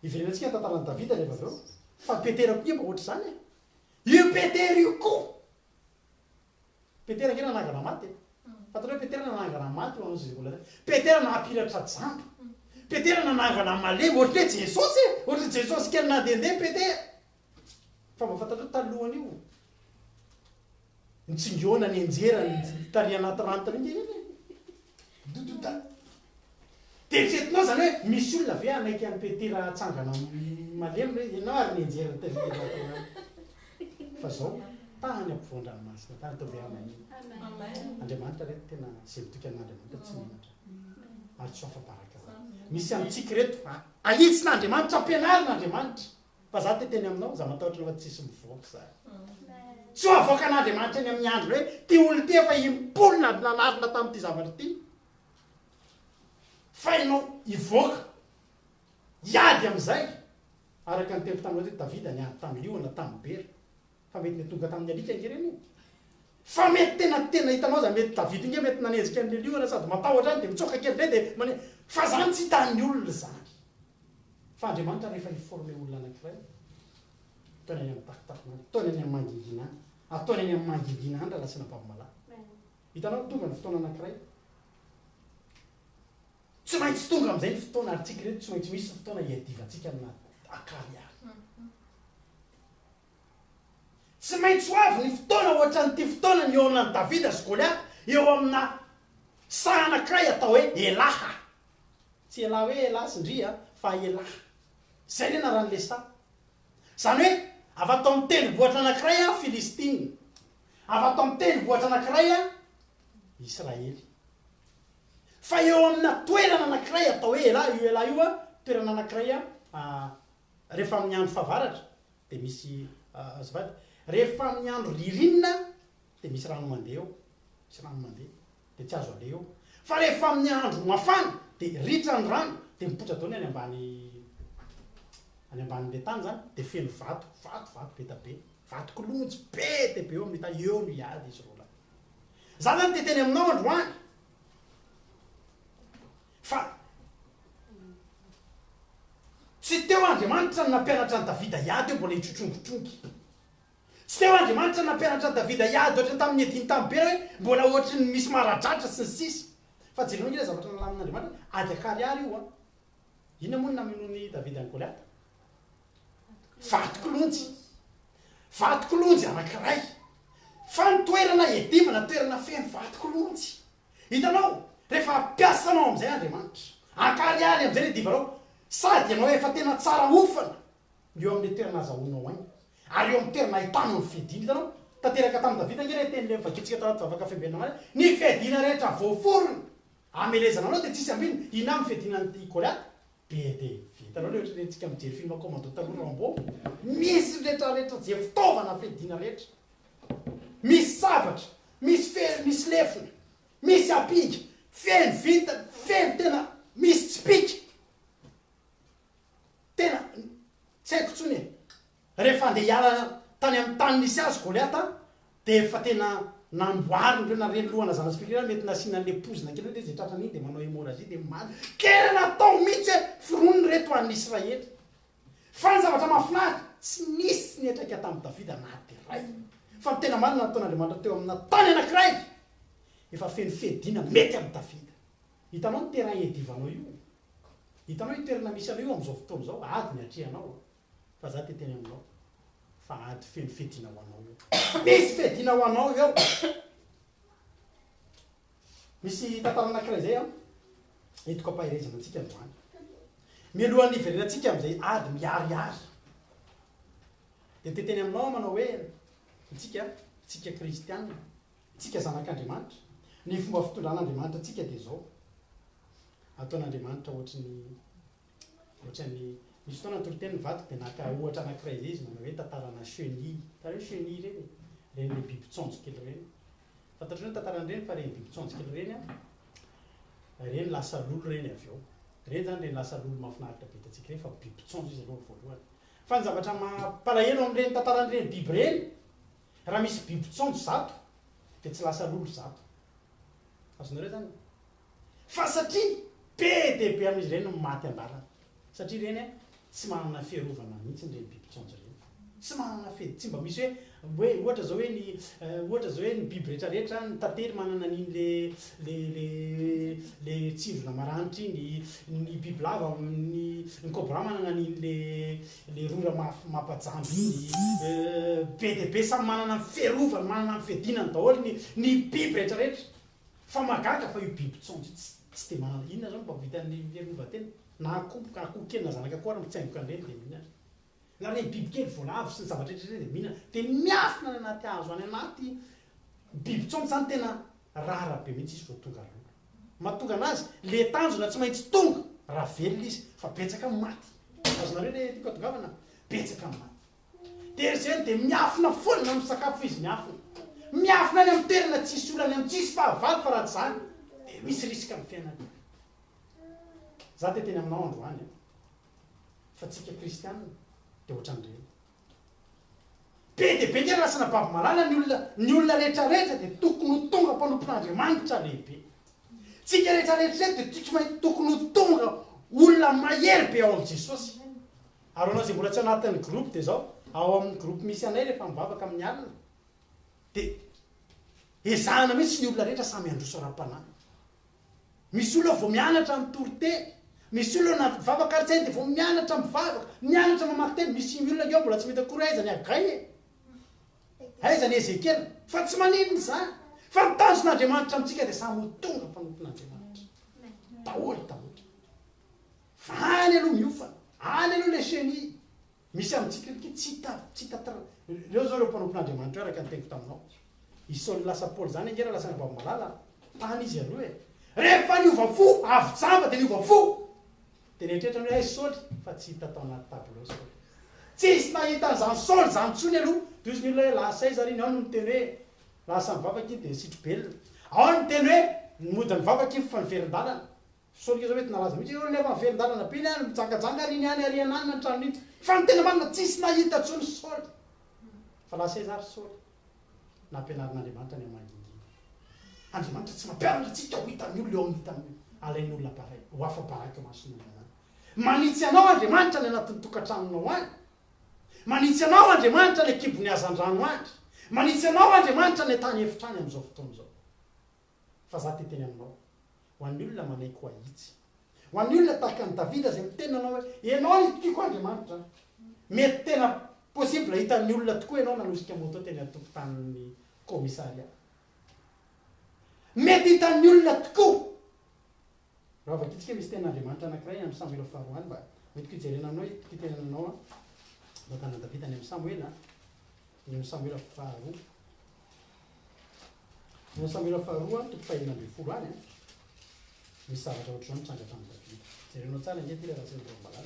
Hiverenantsika ny tantaran'i Davida rehefa avy eo. Fa Petera koa nge mba ohatr'izany e. Io Petera io koa! Petera nge nanangana maty e. Fantatrao hoe Petera nanangana maty ho an'izay mbola Petera nampiratra jamba. Petera nanangana malemy ohatry ny hoe Jesosy e. Ohatry ny Jesosy kely nandehandeha Petera. Fa mba fantatrao talohan'io Nitsingona nianjera tary anaty rano tary nge iny e. Dododa. Dia eritreretinao izany hoe misy olona ve hanaiky an'i Petera hatsangana malemy ve? Ianao ary nianjera tary anaty rano. Fa zao, tany ampovoan-dranomasina tany, ataovy amen. Andriamanitra re tena izay mitoky amin'Andriamanitra tsy menatra. Ary tsy ho afa-baraka zany. Misy amintsika ireto, ahitsin'Andriamanitra, ampianarin'Andriamanitra. Fa za te teny aminao, za matahotra anao fa tsisy mivoaka zany. Tsy ho avoakan'Andriamanitra eny amin'ny androny hoe ty olona ity efa impolo nanarina tamin'ity zavatra ity. Fa ianao hivoaka, hiady amin'izay. Araka ny teniko taminao teto, Davida niady tamin'ny liona, tamin'ny bera. Fa mety niatomboka tamin'ny alika ange ireny e! Fa mety tena tena hitanao aza mety David nge mety nanenjika an'le liona sady matahotra any de mitsoaka kely indray de mane fa zany tsy hitan'ny olona zany. Fa Andriamanitra rehefa hi-former olona anankiray, ataony any amin'ny takotakona any, ataony any amin'ny mangingina any, ataony any amin'ny mangingina any rahalahy sy anabavy malala. Hitanao tonga ny fotoana anankiray, tsy maintsy tonga amin'izay ny fotoana ary tsika ireto tsy maintsy misy ny fotoana hiadivantsika amina akariary. Tsy maintsy ho avy ny fotoana hoatran'ity fotoana nihaonan'i Davida sy Goliata eo amina saha anankiray atao hoe Elaha. Tsy Elaha hoe Elaha sy ndry a, fa Elaha. Izay ny anaran'ilay saha. Izany hoe avy ato amin'ny tendrombohitra anankiray a, Filistina. Avy ato amin'ny tendrombohitra anankiray a, Israely. Fa eo amina toerana anankiray atao hoe Elaha, io Elaha io a, toerana anankiray a, rehefa amin'ny andro fahavaratra, Dia misy azafady, rehefa amin'ny andro ririnina dia misy rano mandeha eo, misy rano mandeha, dia tsy azo aleha eo. Fa rehefa amin'ny andro mafana dia ritra ny rano dia mipoitra daholo ny any ambany any ambanin'ilay tany izany dia feno vato, vato, vato be da be, vato kilonjy be dia be eo amin'ny tany, eo no hiady izy roalahy. Za zany te hiteny aminao androany fa Tsy teo Andriamanitra no nampianatra an'i Davida hiady eo mbola hitrotrongotrongy. Tsy teo Andriamanitra no nampianatra an'i Davida hiady ohatra tamin'ny niadiany tamin'i Bera hoe mbola ohatry ny misy maradratra sy ny sisa. Fa jereo ange ilay zavatra nalamin'Andriamanitra, ady an-karihary io an! Inona moa no namonoan'i Davida an'i Goliata? Vato kilonjy. Vato kilonjy anankiray. Fa ny toerana iadivana toerana feno vato kilonjy. Hitanao, rehefa hampiasa anao amin'izay Andriamanitra, ankarihary amin'izay ilay divanao, sady ianao efa tena tsara hofana eo amin'ilay toerana azahoanao aina, ary eo amin'ny toerana ahitanao ny fiadiana. Hitanao, tanteraka tamin'i Davida ange ilay teny ilay novakintsika tao anaty vavaka fiambenana omaly hoe, Ny fiadiana rehetra voaforona hamelezana anao dia tsisy ambiny. Inona avy ny fiadiana an'i Goliata? Be dia be. Hitanao ilay ohatran'ny antsika mijery film commando taloha Rambo? Misy ny rehetrarehetra, izay fitaovana fiadiana rehetra. Misy sabatra, misy fery, misy lefona, misy ampinga, feno vintana, feno tena misy tsipìka. Tena tsy haiko intsony e. Rehefa handeha hiala tany amin'ny tany nisy azy Goliata dia efa tena namboariny ireo na ireny lohana zana-tsipìka ireny mety nasiana an'ilay poizina kely ireny dia izay tratran'iny dia manao hémorragie dia maty. Tena natao mihitsy hoe foronina ireto ho an'ny Israely. Fa ny zavatra mahafinaritra, tsy nisy niantraika tamin'i Davida na dia iray. Fa ny tena marina, nataon'Andriamanitra teo amina tany anankiray efa feno fiadiana mety amin'i Davida. Hitanao ny terrain iadivanao io? Hitanao io toerana misy anao io amin'izao fotoana izao? Ady ny atrehanao. Fa za te hiteny aminao fa ady feno fiadiana ho anao io. Misy fiadiana ho anao eo. Misy tantara anankiray izay an, entiko ampaherezana antsika androany. Mialohan'ny hiverenantsika amin'izay ady miharihary, dia te hiteny aminao aho manao hoe, isika, isika kristiana, isika zanak'Andriamanitra, ny fomba fitondran'Andriamanitra antsika dia izao, ataon'Andriamanitra ohatry ny, ohatran'ny, misy fotoana nitoriteny ny vadiko dia naka ohatra anankiray izay izy manao hoe tantarana chenille, hitanareo chenille ireny e? Ireny le biby tsonjo kely ireny. Fantatrareo ny tantaran'ireny fa ireny biby tsonjo kely ireny an, ireny lasa lolo ireny avy eo. Ireny izany ireny lasa lolo mahafinaritra be hitantsika ireny fa biby tsonjo izy aloha voalohany. Fa ny zavatra mampalahelo amin'ireny tantaran'ireny biby ireny, raha misy biby tsonjo zato dia tsy lasa lolo zato. Azonareo izany? Fa satria be dia be amin'izy ireny no maty an-dalana. Satria ireny tsy manana fiarovana mihitsy ireny biby tsonjo ireny. Tsy manana fe, tsy mba misy hoe, hoe ohatra zao hoe ny, ohatra zao hoe ny biby rehetra rehetra, ny tantely manana an'iny le, le, le, le tsindrona maranitra iny, ny bibilava, ny, ny cobra manana an'iny le, le rora mafy mampajamba iny, be dia be samy manana ny fiarovany, manana ny fiadinany daholo ny, ny biby rehetra rehetra. Fa mahagaga fa io biby tsonjo io tsy tsy dia manana inona zao no mba vitan'ny fiarovan-tena? Na akoho ka akoho kely na zanaka akoho ary mitsaingoka an'ireny dia mihinana. Na ireny biby kely voalavo sy ny zavatra rehetra ireny dia mihinana. Dia miafina any anaty hazo any anaty biby tsonjo zany tena rara be mihitsy izy vao tonga lolo. Mahatonga anazy le tanjona tsy maintsy tonga. Raha velona izy fa betsaka ny maty. Azonareo le tiako atongavana? Betsaka ny maty. Dia ry zeny dia miafina foana na misakafo izy miafina. Miafina any amin'ny toerana tsisy olona any amin'ny tsisy fahavalo fa raha tsy izany dia misy risque amin'ny fiainana. Za te teny aminao androany a, fa tsika kristianina dia ohatran'ireny. Be dia be nge rasana babo malala ny olona, ny olona rehetra rehetra dia tokony ho tonga mpanompon'Andriamanitra lehibe. Tsika rehetra rehetra ireto dia tsy maintsy tokony ho tonga olona mahery be ao amin'i Jesosy. Ary ho anao izay mbola tsy anatin'ny groupe dia izao, ao amin'ny groupe misy anay rehefa mivavaka amin'ny alina dia ezahana mihitsy ny olona rehetra samy handroso ara-panahy. Misy olona vao mianatra mitory teny, misy olona na mivavaka ary tsy hainy dia vao mianatra mivavaka, mianatra mamaky teny, misy olona ange ao mbola tsy mety akory hoe aiza ny Hagay e! Aiza ny Ezekiela? Fa tsy maninona izany, fa ny tanjon'Andriamanitra amintsika dia samy ho tonga mpanompon'Andriamanitra daholo daholo. Fa any aloha miofana, any aloha le chenille, misy amintsika io tsy hita, tsy hita tra, ireo zao ireo mpanompon'Andriamanitra ireo araka ny teniko taminao. I Saoly lasa Paoly izany ange raha lasa Rabavimalala, tany izy aloha e. Rehefa niova fo, avy jamba dia niova fo. Dia nieritreritra ny hoe aiza Saoly, fa tsy hita tao anaty tableau Saoly. Tsisy nahita an'izany Saoly izany intsony aloha. Dia hozy ny olona hoe lasa aiza ary iny, ao no niteny hoe lasa nivavaka iny dia nisitro-belona. Ao no niteny hoe mody nivavaka iny fa niverin-dalana. Saoly zao mety nalaza mihitsy eo nefa miverin-dalana be iny any mijangajanga ary iny any ary ananona ny tranony iny fa ny tena marina tsisy nahita tsony Saoly fa lasa aiza ary Saoly nampianarin'Andriamanitra ny hamangingina Andriamanitra tsy mampianatra antsika ho hitan'ny olona eo amin'ny hitan'ny alain'ny olona baray ho afa-baraka eo mason'ny olona zany manitsy anao Andriamanitra any anatin'ny tokantranonao any manitsy anao Andriamanitra any an-kibon'ny hazandrano any manitsy anao Andriamanitra any an-tany efitra any amin'izao fotoana izao Fa za te teny aminao, ho an'ny olona manaiky ho ahitsy. Ho an'ny olona tahaka an'i Davida izay miteny nanao hoe, Ianao no tiako Andriamanitra a. Mety tena possible hitan'ny olona tokoa ianao nanosika moto teny an-tokotanin'ny commissariat. Mety hitan'ny olona tokoa. Raha vakintsika misy tenin'Andriamanitra anankiray any amin'ny Samoela faharoa any mba hoentiko hijerena anao, entiko hitenenana anao an, tantanan'i Davida any amin'ny Samoela, any amin'ny Samoela faharoa. Ny Samoela faharoa, toko fahenina ambin'ny folo any an, misy zavatra ohatr'izao nitranga tamin'i Davida. Jerenao tsara ange ity raha tsy mbola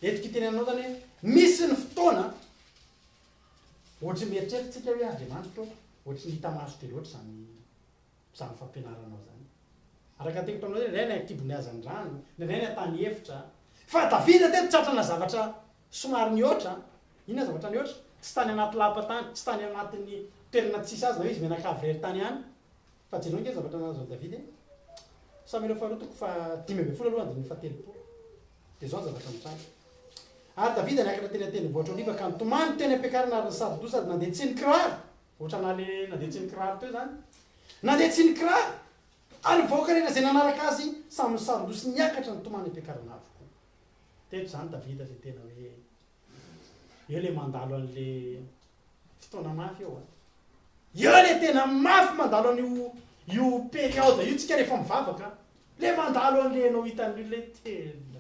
Entiko hitenenanao zany hoe misy ny fotoana ohatry ny mieritreritra tsika hoe Andriamanitra ô, ohatry ny hita maso be loatra izany izany fampianaranao izany. Araka ny teniko taminao hoe ny iray any an-kibon'ny hazandrano, ny iray any an-tany efitra. Fa Davida teto tratrana zavatra somary nihoatra. Inona zavatra nihoatra? Tsy tany anaty lapa tany, tsy tany anatin'ny toerana tsisy azy na hoe izy mianakavy irery tany ihany. Fa jereo ange ny zavatra nahazo an'i Davida e. Samoela faharoa toko faha 15 aloha andininy faha 30. Dia izao ny zavatra nitranga. Ary Davida niakatra teny an-tendrombohitra Oliva ka nitomany teny am-piakarana ary nisaro-doha sady nandeha tsy nikiraro. Ohatrana le nandeha tsy nikiraro teo zany. Nandeha tsy nikiraro. Ary ny vahoaka rehetra izay nanaraka azy samy nisaron-doha sy niakatra nitomany am-piakarana avokoa. Teto izany Davida izay tena hoe eo le mandalo an'le fotoana mafy eo a. Eo le tena mafy mandalo an'io io période io tsika rehefa mivavaka. Le mandalo an'le ianao hitan'ny olona hoe tena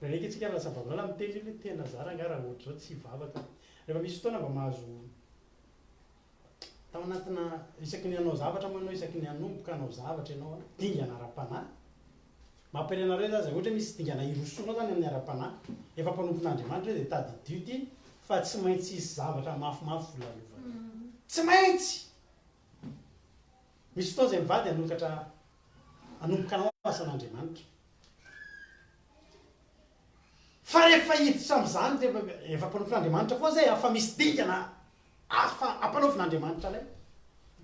Indraindraiky antsika lasa vavilala miteny hoe tena za rangahy raha ohatr'izao tsy hivavaka. Rehefa misy fotoana mba mahazo tao anatina isaky ny hanao zavatra moa ianao, isaky ny hanomboka hanao zavatra ianao an, dingana ara-panahy. Mampahery anareo za zay ohatra hoe misy dingana hirosoanao zany amin'ny ara-panahy, efa mpanompon'Andriamanitra ianao dia tadidio ity fa tsy maintsy hisy zavatra mafimafy holalovana. Tsy maintsy! Misy fotoana izay mivady hanokatra hanomboka hanao asan'Andriamanitra. Fa rehefa hiditra amin'izany dia efa mpanompon'Andriamanitra foana izay fa misy dingana hafa ampanaovin'Andriamanitra anay.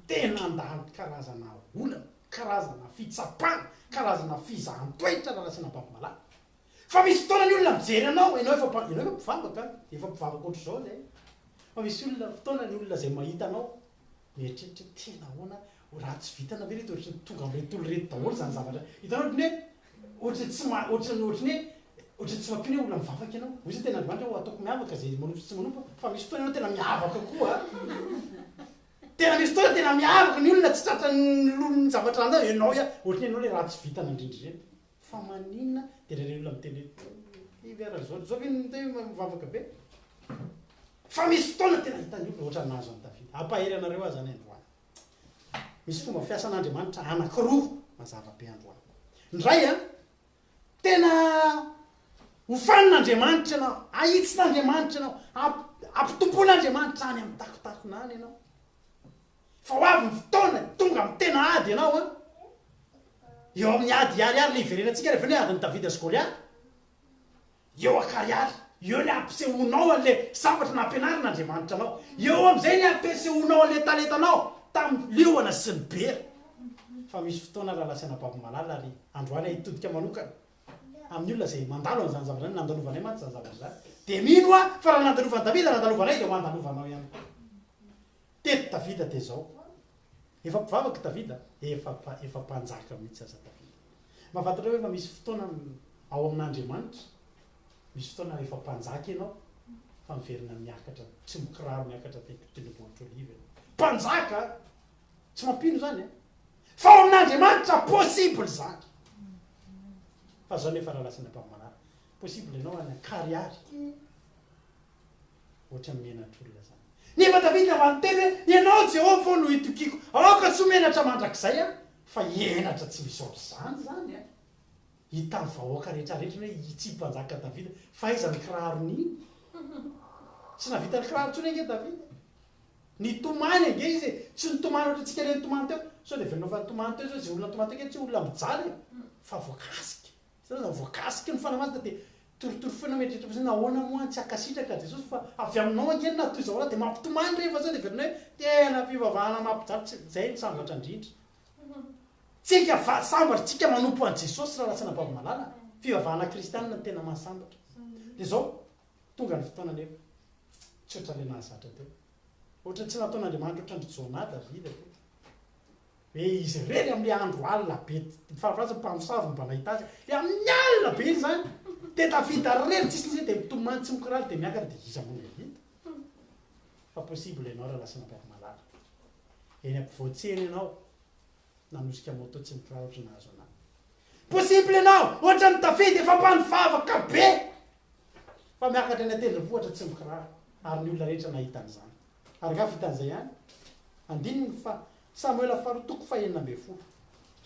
Tena handalo karazana olana, karazana fitsapana, karazana fizahan-toetra raha ratsina Babimalala. Fa misy fotoana ny olona mijery anao, ianao efa ianao efa mpivavaka, efa mpivavaka ohatr'izao izay. Fa misy olona, fotoana ny olona izay mahita anao Mieritreritra hoe tena ahoana, ratsy vintana ve reto ohatry ny tonga amin'ireto olona ireto daholo izany zavatra, hitanao ohatry ny hoe ohatry ny tsy ma- ohatry ny ohatry ny hoe ohatry ny tsy mampino hoe olona mivavaka ianao, hoy izy tena Andriamanitra hoe ataoko miavaka izay manompo sy tsy manompo, fa misy fotoana ianao tena miavaka koa, tena misy fotoana tena miavaka ny olona tsy tratran'ny lolon'ny zavatra anao, ianao ihany, ohatry ny ianao ilay ratsy vintana indrindra ireny, fa maninona dia ilay olona miteny hoe ity ve ary zao, zao ve no hoe mivavaka be? Fa misy fotoana tena hitan'ny olona ohatran'ny nahazo an'i Davida. Hampahery anareo aho izany androany. Misy fomba fiasan'Andriamanitra anankiroa. mazava be androany. Ny iray an, tena hofanin'Andriamanitra ianao, ahitsin'Andriamanitra ianao, ampitompoin'Andriamanitra any amin'ny takotakona any ianao. Fa ho avy ny fotoana, tonga amin'ny tena ady ianao an. Eo amin'ny ady hiharihary ilay hiverenantsika rehefa hoe adin'i Davida sy Goliata. Eo an-karihary, eo ny hampisehoanao an'ilay zavatra nampianarin'Andriamanitra anao. Eo amin'izay ny hampisehoanao an'ilay talentanao tamin'ny liona sy ny bera. Fa misy fotoana rahalahy sy anabavy malala ary androany aho hitodika manokana amin'ny olona izay mandalo an'izany zavatra izany, nandalovanay mantsy izany zavatra izany, dia mino aho fa raha nandalovan'i Davida, nandalovanay, dia ho andalovanao ihany koa. Teto Davida dia izao, efa mpivavaka i Davida, efa efa mpanjaka mihitsy aza Davida. Mahafantatra hoe efa misy fotoana ao amin'Andriamanitra, misy fotoana efa mpanjaka ianao fa miverina miakatra, tsy mikiraro miakatra tendrombohitra Oliva ianao. Mpanjaka! Tsy mampino izany e! Fa ao amin'Andriamanitra possible izany. Fa izao nefa rahalahy sy anabavy malala, possible ianao any an-karihary. Ohatran'ny menatr'olona izany. Nefa Davida mba niteny hoe, Ianao, Jehovah ô, no itokiako. Aoka tsy ho menatra mandrakizay aho, fa henatra tsy misy ohatr'izany izany an! Hitan'ny vahoaka rehetrarehetra hoe itsy mpanjaka Davida, fa aiza ny kirarony iny? Tsy nahavita nikiraro intsony ange Davida e! Nitomany ange izy e! Tsy nitomany ohatrantsika ilay nitomany teo. Sao dia heverina fa nitomany teo izao izay olona nitomany teo ange tsy olona mijaly e! Fa voakasika. Zany zany voakasiky ny Fanahy Masina dia torotoro foana mieritreritra fotsiny nahoana moa tsy hankasitraka Jesosy fa avy aminao ange no nahatoy izao raha dia mampitomany rehefa sao dia heverina hoe tena fivavahana mampijaly tsy zay no sambatra indrindra tsika fa sambatra tsika manompo an'i Jesosy raha ratsina babo malala fivavahana kristianina no tena mahasambatra dia zao tonga ny fotoana nefa tsy ohatran'ilay nahazatra teo ohatran'ny tsy nataon'Andriamanitra ohatran-dry Jonah Davida teo Hoe izy irery amin'ilay andro alina be, farafaharatsa mpamosavy mba nahita azy, dia amin'ny alina be iny izany, dia tafita irery tsisy n'iza dia mitomany tsy mikiraro dia miakatra dia iza moa no hahita? Fa possible ianao raha lasa nampiady malala. Eny ampovoan-tsena ianao nanosika moto tsy mikiraro ohatra nahazo anah. Possible ianao ohatran'ny tafita efa mpanivavaka be fa miakatra eny an-tendrombohitra tsy mikiraro ary ny olona rehetra nahita an'izany. Ary angaha vitan'izay ihany? Andininy faha. Samoela faharoa toko fahenina ambinifolo.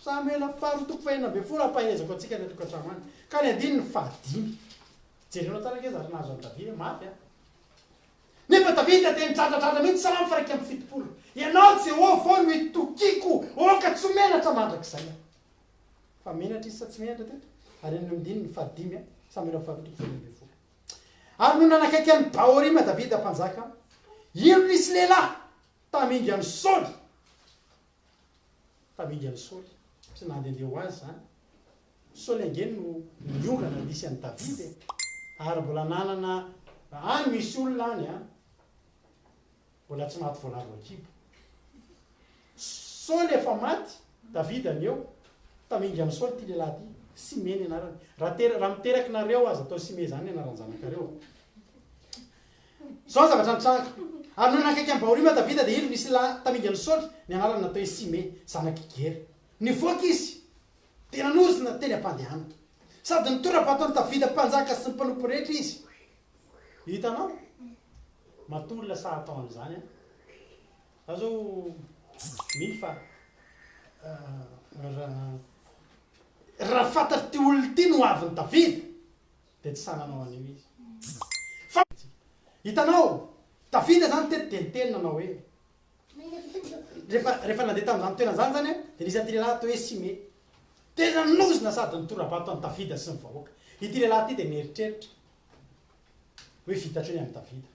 Samoela faharoa toko fahenina ambinifolo ampaherezako antsika any an-tokantrano any. Ka ny andininy fahadimy. Jerenao tsara ange zary nahazo an'i Davida, mafy an. Nefa Davida dia nidradradradra mihitsy Salamo faha 71. Ianao Jehovah ô no itokiako, aoka tsy ho menatra mandrakizay aho. Fa menatra izy sa tsy menatra teto? Ary ny andininy fahadimy, Samoela faharoa toko fahenina ambinifolo. Ary nony nanakaiky an'i Bahorima Davida mpanjaka, indro nisy lehilahy tamingan'i Saoly, tamingan'i Saoly, tsy nandehandeha ho azy izany, Saoly ange no niongana nisy an'i Davida e, ary mbola nanana, any misy olona any an, Mbola tsy maty voalavo an-kibo. Saoly efa maty, Davida ny eo. Tamingan'i Saoly ity lehilahy ity. Simey ny anarany. Raha tera, raha miteraky nareo aza atao Simey izany ny anaran-janakareo. Izao ny zavatra nitranga. Ary nony nanakaiky an'i Bahorima Davida dia indro nisy lahy tamingan'i Saoly, ny anarany natao hoe Simey, zanak'i Gera. Nivoaka izy, dia nanozona teny am-pandehanana. Sady nitora-bato an'i Davida mpanjaka sy ny mpanompo rehetra izy. Hitanao? Matoa olona sahy atao an'izany an! Za zao mino fa raha raha fantatr'ity olona ity ny hoavin'i Davida dia tsy sahy nanao an'io izy. Fa hitanao, Davida zany teto dia niteny nanao hoe, rehefa rehefa nandeha tamin'izany toerana izany zany an, dia nisy an'ity lehilahy atao hoe Simey. Tena nozona sady nitora-bato an'i Davida sy ny vahoaka. Ity lehilahy ity dia nieritreritra. Hoe vita hatreo ny amin'i Davida.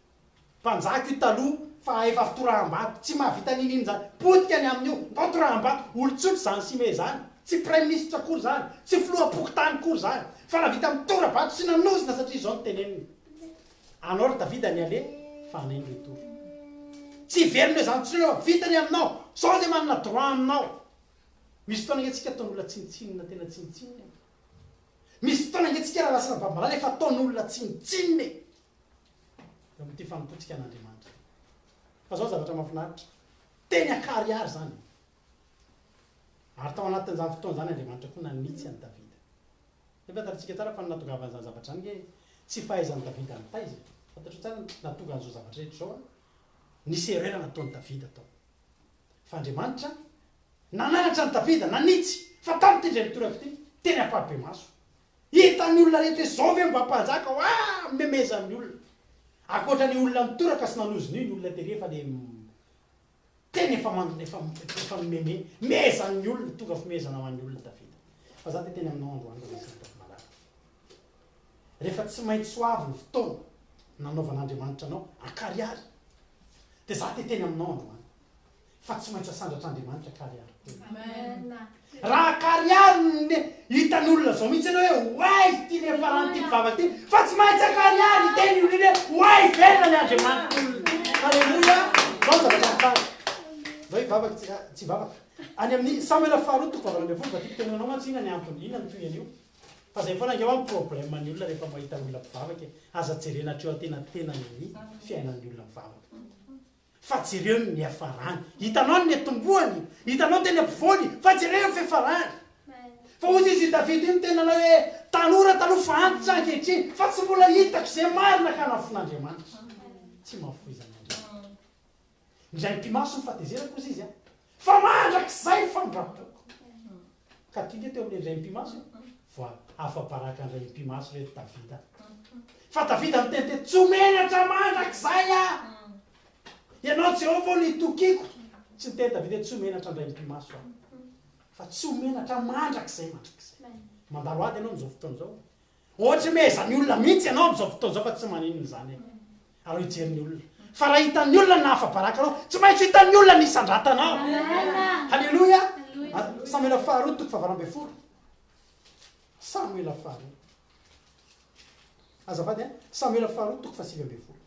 Mpanjaka io taloha fa efa fitoraham-bato. Tsy mahavita n'inon'inona izany. Potika ny amin'io. Ndao toraham-bato. Olon-tsotra izany Simey izany. Tsy praiminisitra akory izany. Tsy filoham-pokontany akory izany. Fa nahavita mitora-bato sy nanozona satria izao no teneniny. Anao ry Davida ny aller fa anay ny retour. Tsy hiverina eo izany intsony ianao fa vita ny aminao. Zao izay manana droit aminao. Misy fotoana ange tsika ataon'olona tsinontsinona tena tsinontsinona e. Misy fotoana ange tsika raha lasa vavy-malala efa ataon'olona tsinontsinona e! Eo amin'ity fanompoantsika an'Andriamanitra ity. Fa zao zavatra mahafinaritra, teny an-karihary izany. Ary tao anatin'izany fotoana izany Andriamanitra koa nanitsy an'i Davida. Nefa fantatsika tsara fa ny nahatongavan'izany zavatra izany ange tsy fahaizan'i Davida nitaiza e. Fantatrao tsara ny nahatonga an'izao zavatra rehetra izao an. Nisy erreur nataon'i Davida tao. Fa Andriamanitra. Nananatra an'i Davida, nanitsy, fa tamin'ity indray mitoraka ity, teny ampahibemaso. Hitan'ny olona rehetra hoe izao ve mba mpanjaka hoa memezan'ny olona. Ankoatra ny olona nitoraka sy nanozona io ny olona tery efa le tena efa man efa efa mimeme mezan'ny olona tonga fimezana ho an'ny olona Davida. Fa za te teny aminao androany ry Zandry malala. Rehefa tsy maintsy ho avy ny fotoana nanaovan'Andriamanitra anao ankarihary dia za te teny aminao androany. Fa tsy maintsy asandratr'Andriamanitra karihary koa. Raha karihary ny hitan'olona zao mihitsy ianao hoe oay ity niafaran'ity mpivavaka ity fa tsy maintsy akarihary hiteny io olona io hoe oay velona ny Andriamanitr'olona ity. Aleloia. Zao ny zavatra mitranga. Zao hivavaka tsy tsy hivavaka. Any amin'ny Samoela faharoa toko fahavalo ambin'ny folo vakiko teny aminao mantsy inona ny antony, inona ny tohin'io. Fa zay foana ange hoa ny problème ny olona rehefa mahita olona mpivavaka e. Aza jerena hatreo antenatenany ny fiainan'ny olona mivavaka. Fa jereo ny niafarany. Hitanao ny niatombohany, hitanao teny ampovoany, fa jereo ny fiafarany. Fa hoy izy i Davida io niteny anao hoe, Tanora taloha fa antitra ankehitriny, fa tsy mbola hitako izay marina ka nafoin'Andriamanitra. Tsy mahafoy izany Andriamanitra. Indray mipi-maso ny fahatezerako, hozy izy, fa mandrakizay ny famindram-poko. Ka ty nge teo amin'ny indray mipi-maso e. Voa afa-baraka indray mipi-maso reto Davida. Fa Davida niteny tety, Tsy ho menatra mandrakizay aho. Ianao Jehovah ô no itokiako. Tsy niteny Davida hoe tsy ho menatra indray mipi-maso aho. Fa tsy ho menatra mandrakizay mandrakizay. Mandalo ady ianao amin'izao fotoana izao. Ohatry ny mehezan'ny olona mihitsy ianao amin'izao fotoana izao fa tsy maninona izany e. Aleo hijery ny olona. Fa raha hitan'ny olona ny nahafa-baraka anao, tsy maintsy hitan'ny olona ny hisandratanao. Haleloia. Samoela faharoa toko fahavalo ambin'ny folo. Samoela faharoa. Azafady a. Samoela faharoa toko fahasivy ambin'ny folo.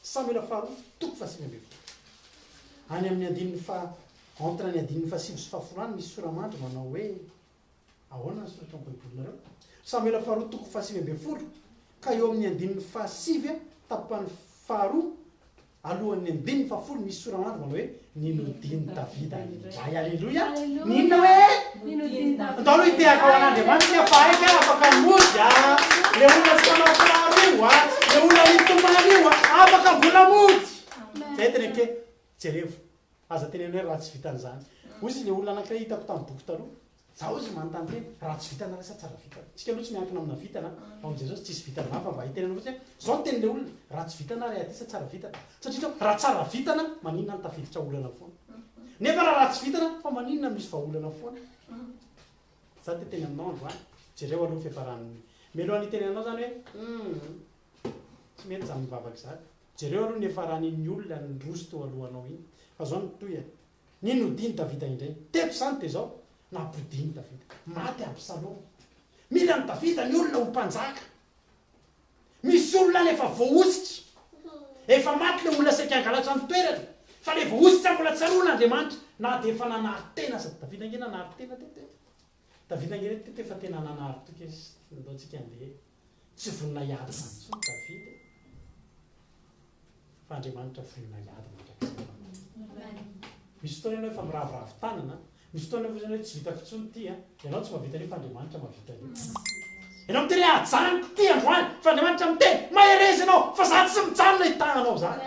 Samoela faharoa toko fahasivy ambin'ny folo. Any amin'ny andininy faha entre ny andininy fahasivy sy fahafolo any misy sora-mandry manao hoe Ahoana ny soratra ao amin'ny Baibolinareo? Samoela faharoa toko fahasivy ambin'ny folo ka eo amin'ny andininy fahasivy tapany faharoa alohan'ny andininy fahafolo misy sora-mandry manao hoe ny nodian'i Davida indray. Aleloia! Ny inona hoe? Ndao aloha hitehaka ho an'Andriamanitra fa hay ka afaka mody a! Le olona tsy manao kiraro io a! Le olona nitomany io a! Afaka mbola mody! Zay tena ke jerevo. Aza teneno hoe ratsy vitan'izany. Hoy izy ilay olona anankiray hitako tamin'ny boky taloha. Za hozy manontany tena, ratsy vitana ve sa tsara vitana? Tsika aloha tsy miankina amina vitana, ao amin'i Jesosy tsisy vitana zany fa mba hitenenana fotsiny hoe zao ny tenin'ilay olona, ratsy vitana ary aty sa tsara vitana? Satria zao raha tsara vitana maninona no tafiditra olana foana? Nefa raha ratsy vitana fa maninona no misy vahaolana foana? Za te teny aminao androany, jereo aloha ny fiafaran'ny, mialohan'ny hitenenanao zany hoe humm tsy mety zany mivavaka izany. Jereo aloha ny niafaran'iny olona niroso teo alohanao iny. Fa zao no tohiny. Ny nodian'i Davida indray. Teto izany dia izao, nampodian'i Davida. Maty Absaloma. Mila an'i Davida ny olona ho mpanjaka. Misy olona any efa voahosotra. Efa maty ilay olona saika hangalatra ny toerany. Fa ilay voahosotra mbola tsaroan'Andriamanitra. Na dia efa nanary tena aza. Davida ange nanary tena teto e. Davida ange teto efa tena nanary toky izy. Ndao tsika handeha. Tsy vonona hiady izany intsony Davida e. Fa Andriamanitra vonona hiady mandrakizay ho anao. Misy fotoana ianao efa miraviravy tanana, misy fotoana ianao hoe tsy vitako intsony ity an, ianao tsy mahavita an'io fa Andriamanitra mahavita an'io. Ianao miteny hoe ajanoko ity androany, fa Andriamanitra miteny mahereza ianao fa za tsy mijanona hitaha anao izany.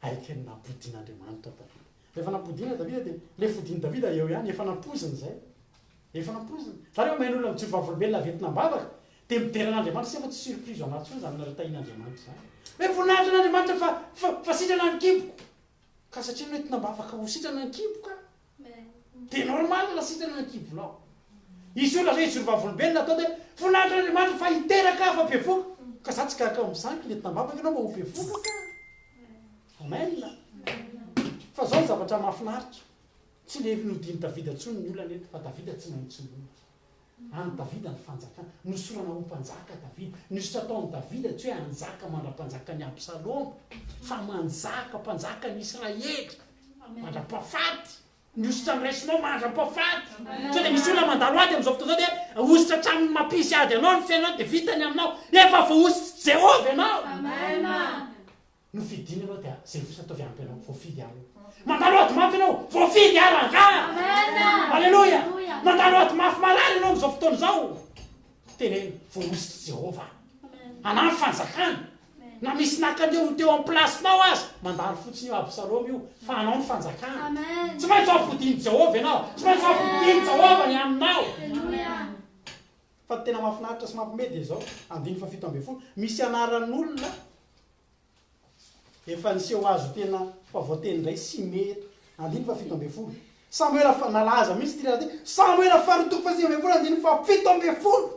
Aiky ny nampodian'Andriamanitra Davida. Rehefa nampodiana Davida dia ilay fodian'i Davida eo ihany, efa nampoizina izay. Efa nampoizina. Za rehefa maheno olona mijoro vavolombelona avy entina am-bavaka dia midera an'Andriamanitra isika fa tsy surprise ho anah intsony izany nareo tahian'Andriamanitra izany. Hoe voninahitra an'Andriamanitra fa fa fa sitrana ny kiboko. Ka satria noentina am-bavaka ho sitrana ny kibo ka. Dia normal sitrana ny kibonao. Hisy olona zao hijoro vavolombelona atao dia voninahitra an'Andriamanitra fa hiteraka aho fa bevoka. Ka za tsy gaga amin'izany ka nentina am-bavaka ianao mba ho bevoka ka. Amen. Fa zao ny zavatra mahafinaritra. Tsy le nodian'i Davida intsony ny olana eto fa Davida tsy maintsy mody. An'i Davida ny fanjakana. Nosorana ho mpanjaka Davida. Ny hosotra ataon'i Davida tsy hoe hanjaka mandra-panjakan'i Absaloma, fa manjaka mpanjakan'i Israely mandra-pahafaty. Ny hosotra noraisinao mandra-pahafaty. Sao dia misy olona mandalo ady amin'izao fotoana izao dia hosotra hatramin'ny mampisy ady anao ny fiainanao dia vita ny aminao. Efa voahosotr'i Jehovah ianao. Nofidina ianao dia zay fotsiny ataovy ampy anao, voafidy aho io. Mandalo ady mafy ianao, voafidy aho rangahy. Aleloia. Mandalo ady mafy marary ianao amin'izao fotoana izao. Teneno, voahositr'i Jehovah. Anà ny fanjakana. Na misy naka an'io teo amin'ny place-nao aza, mandalo fotsiny io Absaloma io, fa anao ny fanjakana. Tsy maintsy ho ampodian'i Jehovah ianao. Tsy maintsy ho ampodian'i Jehovah ny aminao. Fa ny tena mahafinaritra sy mampimehy dia izao, andininy fahafito ambin'ny folo, misy anaran'olona efa niseho azy ho tena fa voateny indray Simey eto. Andininy fahafito ambin'ny folo. Samoela fa nalaza mihitsy ity lehilahy ity. Samoela faharoa toko fahasivy ambin'ny folo andininy fahafito ambin'ny folo.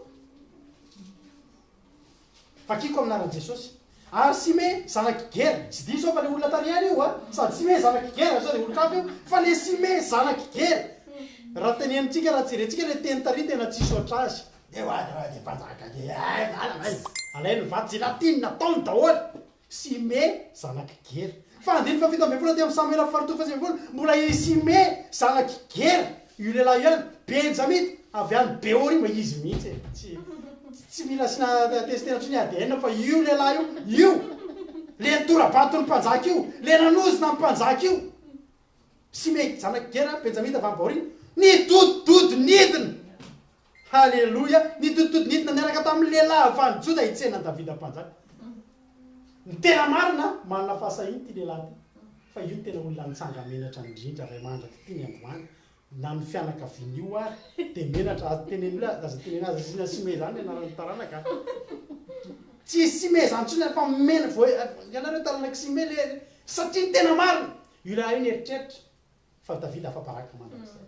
Vakiko amin'ny anaran'i Jesosy. Ary Simey zanak'i Gera, tsy diso aho fa le olona tary ihany io a, sady Simey zanak'i Gera, sao dia olon-kafa io, fa le Simey zanak'i Gera. Raha tenenintsika, raha jerentsika le teny tary tena tsisy ohatr'azy. Dia ho azy raha dia mpanjaka dia eh, miala mai. Alainy ny vato gelatine, ataony daholo. Simey zanak'i Gera. Fa andininy fahafito ambin'ny folo aty amin'ny Samoela faharoa toko fahasivy ambin'ny folo, mbola i Simey zanak'i Gera, io lehilahy io ihany, Benjamita, avy any Beorima, izy mihitsy e, tsy tsy mila asiana testena intsony ADN fa io lehilahy io, io, le nitora-bato ny mpanjaka io, le nanozona ny mpanjaka io, Simey zanak'i Gera, Benjamita avy any Baorima, nidodododo nidina. Haleloia! Nitoditody nidina niaraka tamin'ny lehilahy avy any Joda hitsena an'i Davida mpanjaka. Ny tena marina, manana fahasahiana ity lehilahy ity, fa io no tena olona nitsanga-menatra indrindra ray mandrak'ity ny androany, na ny fianakavian'io ary dia menatra, aza teneno olona, aza teneno, aza asiana Simey izany ny anaran'ny taranaka a! Tsy Simey izany intsony ary fa mena, vao, ianareo taranak'i Simey le, satria ny tena marina, io lehilahy io nieritreritra, Fa Davida afa-baraka mandrakizay.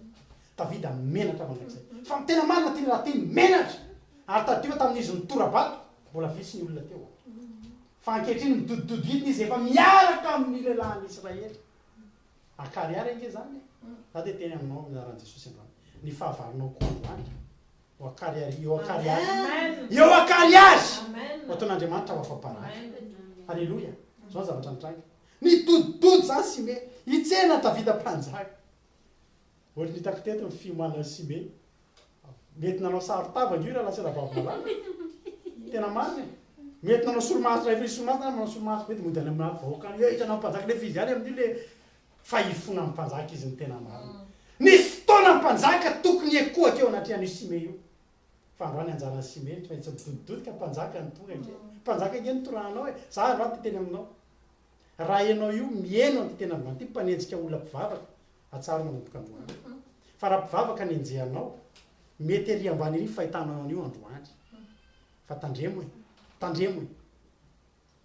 Davida menatra mandrakizay. Fa ny tena marina ty raha ty menatra! Ary tadidio fa tamin'izy nitora-bato, mbola vitsy ny olona teo. Fa ankehitriny midodododo hidina izy efa miaraka amin'ny lehilahin'ny Israely. Ankarihary ange izany e! Za dia hiteny aminao amin'ny anaran'i Jesosy androany. Ny fahavalonao koa androany ho ankarihary, eo ankarihary, eo ankarihary! Ho ataon'Andriamanitra ho afa-baraka. Aleloia! Izao ny zavatra nitranga. Nidodidody izany Simey hitsena an'i Davida mpanjaka. Ohatry ny hitako teto ny fiomanan'i Simey. Mety nanao saron-tava ange io rahalahy sy rahavavy malala. Tena marina e. Mety nanao solomaso raha efa hisy solomaso na manao solomaso be dia mody any amin'ny vahoaka any hoe hitanao mpanjaka nefa izy ihany amin'io le fa hifona amin'ny mpanjaka izy ny tena marina. Nisy fotoana ny mpanjaka tokony hiekoaka eo anatrehan'io Simey io. Fa androany anjaran'i Simey ny tsy maintsy midodidodika mpanjaka no tonga ange. Mpanjaka ange no torahanao e. Za androany te teny aminao. Raha ianao io miheno an'ity teny androany ity mpanenjika olona mpivavaka, atsaro manomboka androany. Fa raha mpivavaka no enjehanao, mety ery ambany ery ny fahitanao an'io androany. Fa tandremo e. Tandremo e.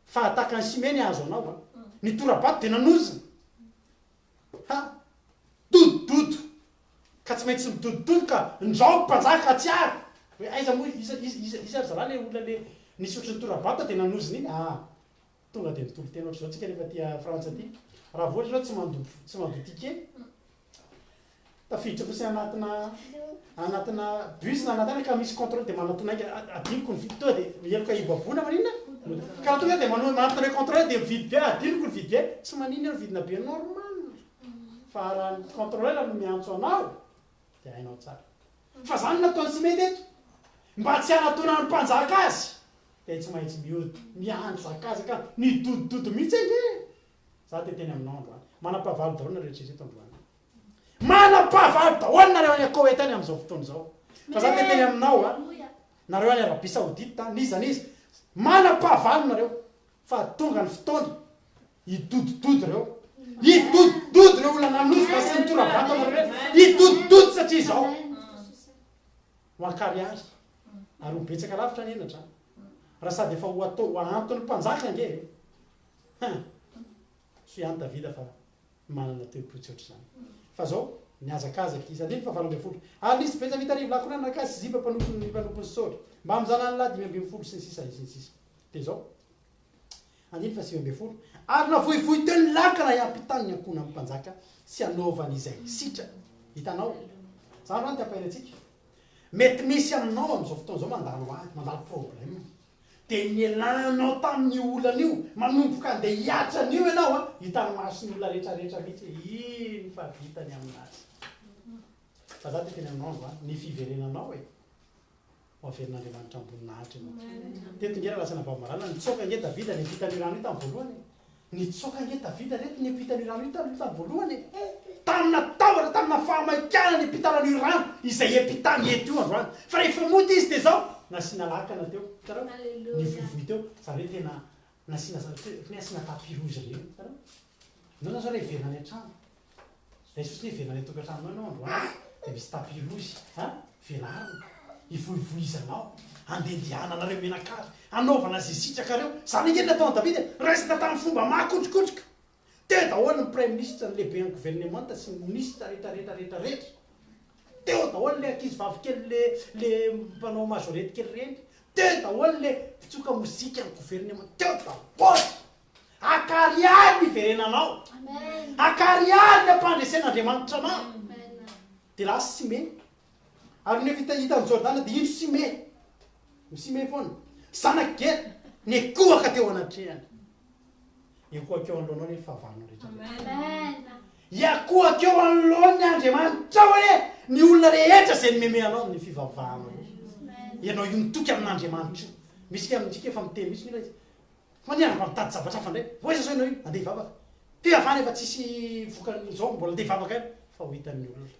Fahatakan'i Simey ny hahazo anao a. Ny tora-bato dia nanozona. Ha! Dodododo! Ka tsy maintsy midodododo ka ndrao mpanjaka hatsiaro hoe aiza moa iza iza iza iza ry zalahy le olona le nisy ohatry ny tora-bato dia nanozona iny ah! Tonga dia mitolo-tena ohatr'izao tsika rehefa aty Frantsa aty. Raha vao ohatra ianao tsy mandoa tsy mandoa ticket, tafiditra fotsiny anatina anatina bus na anatina ka misy contrôle dia manatona haingana, adinoko ny vidy tonga dia miheloka hibaboana maninona? Ka raha tonga dia manohy manatona ilay contrôleur dia mividy be, adinoko ny vidy be, tsy maninona eo vidina be normal. Fa raha ny contrôleur no miantso anao dia hainao tsara. Fa zany no nataon'i Simey teto. Mba tsy hanatonan'ny mpanjaka azy dia tsy maintsy miody, mihanjakazaka, midodododo mihitsy ange e! Za te teny aminao androany. Manam-pahavalo daholo nareo rehetra eto androany. Manam-pahavalo daholo nareo any Koweït any amin'izao fotoana izao. Fa za te teny aminao a, nareo any Arabie Saoudite, n'iza n'iza, manam-pahavalo nareo. Fa tonga ny fotoana, hidodododo ireo. Hidodododo ireo olona nanozona sy nitora-bato anareo rehetra. Hidodododo satria izao. Ho ankarihary. Ary ho betsaka lavitra ny henatra. Raha sady efa ho atao ho ahanton'ny mpanjaka ange ireo. Hein! Soa ihany Davida fa manana toe-po tsy ohatr'izany. Fa zao, nihazakazaka izy. Andininy fahavalo ambin'ny folo. Ary nisy Benjamita arivo lahy koa nanaraka azy sy Ziba mpanompon'ny mpanompon'i Saoly, mbamin'ny zanany lahy 15 sy ny sisa sy ny sisa. Dia izao, andininy faha-19, Ary navoivoy teo ny lakana hiampitany ny ankohonan'ny mpanjaka sy hanaovany izay sitrany. Hitanao? Izany va no te-hampahery antsika? Mety misy aminao amin'izao fotoana izao mandalo ady, mandalo problème. Dia nialanao tamin'io olana io, manomboka andeha hihatra an'io ianao an, hitan'ny mason'ny olona rehetra rehetra mihitsy hoe iny fa vita ny aminazy. Fa za te teny aminao androany, ny fiverenanao e, ho averin'Andriamanitra am-boninahitra ianao. Teto nge raha lasa navavy malala, nitsoaka nge Davida niampita an'io rano io tamin'ny voalohany e. Nitsoaka ange Davida reto niampita an'io rano io tamin'ny voalohany e! Tamina tahotra, tamina fahamaikana niampitana an'io rano izay hiampitany eto io androany. Fa rehefa mody izy dia izao, nasiana lakana teo, hitanareo? Nivoivoy teo, izany hoe tena. Nasiana zavatra ohatran'ny hoe asiana tapis rouge ireny, hitanao? Ianao zany zao raha hiverina any an-trano, raiso fotsiny hoe hiverina any an-tokantranonao ianao androany, dia misy tapis rouge, an, velarina, hivoivoizanao, handehandehananareo mianakavy, hanaovana izay sitrakareo. Izany ange no nataon'i Davida e! Raisina tamin'ny fomba mahakotrokotroka. Teo daholo ny praiminisitra, ny lehiben'ny governemanta sy ny minisitra rehetra rehetra rehetra rehetra. Teo daholo le ankizy vavy kely le le mpanao majorette kely ireny. Teo daholo le mpitsoka mozika ny governemanta. Teo daholo. Akariary ny hiverenanao. Akariary ny ampandresen'Andriamanitra anao. Dia lasa Simey. Ary nefa hita hitan'i Jordana dia indro Simey. Simey foana. Zanak'i Gera. Nikohaka teo anatrehany. Hiankohoka eo anoloanao anie ny fahavalonao rehetra rehetra. Hiankohoka eo anoloan'ny Andriamanitrao anie ny olona rehetra izay nomeme anao amin'ny fivavahanao io. Ianao io mitoky amin'Andriamanitra io. Misy amintsika efa miteny mihitsy ny olona izy. Fa manina mba mitady zavatra hafa indray. Vao aiza izao ianao io? Andeha hivavaka. Fivavahana efa tsisy vokany izao mbola andeha hivavaka ihany fa ho hitan'ny olona.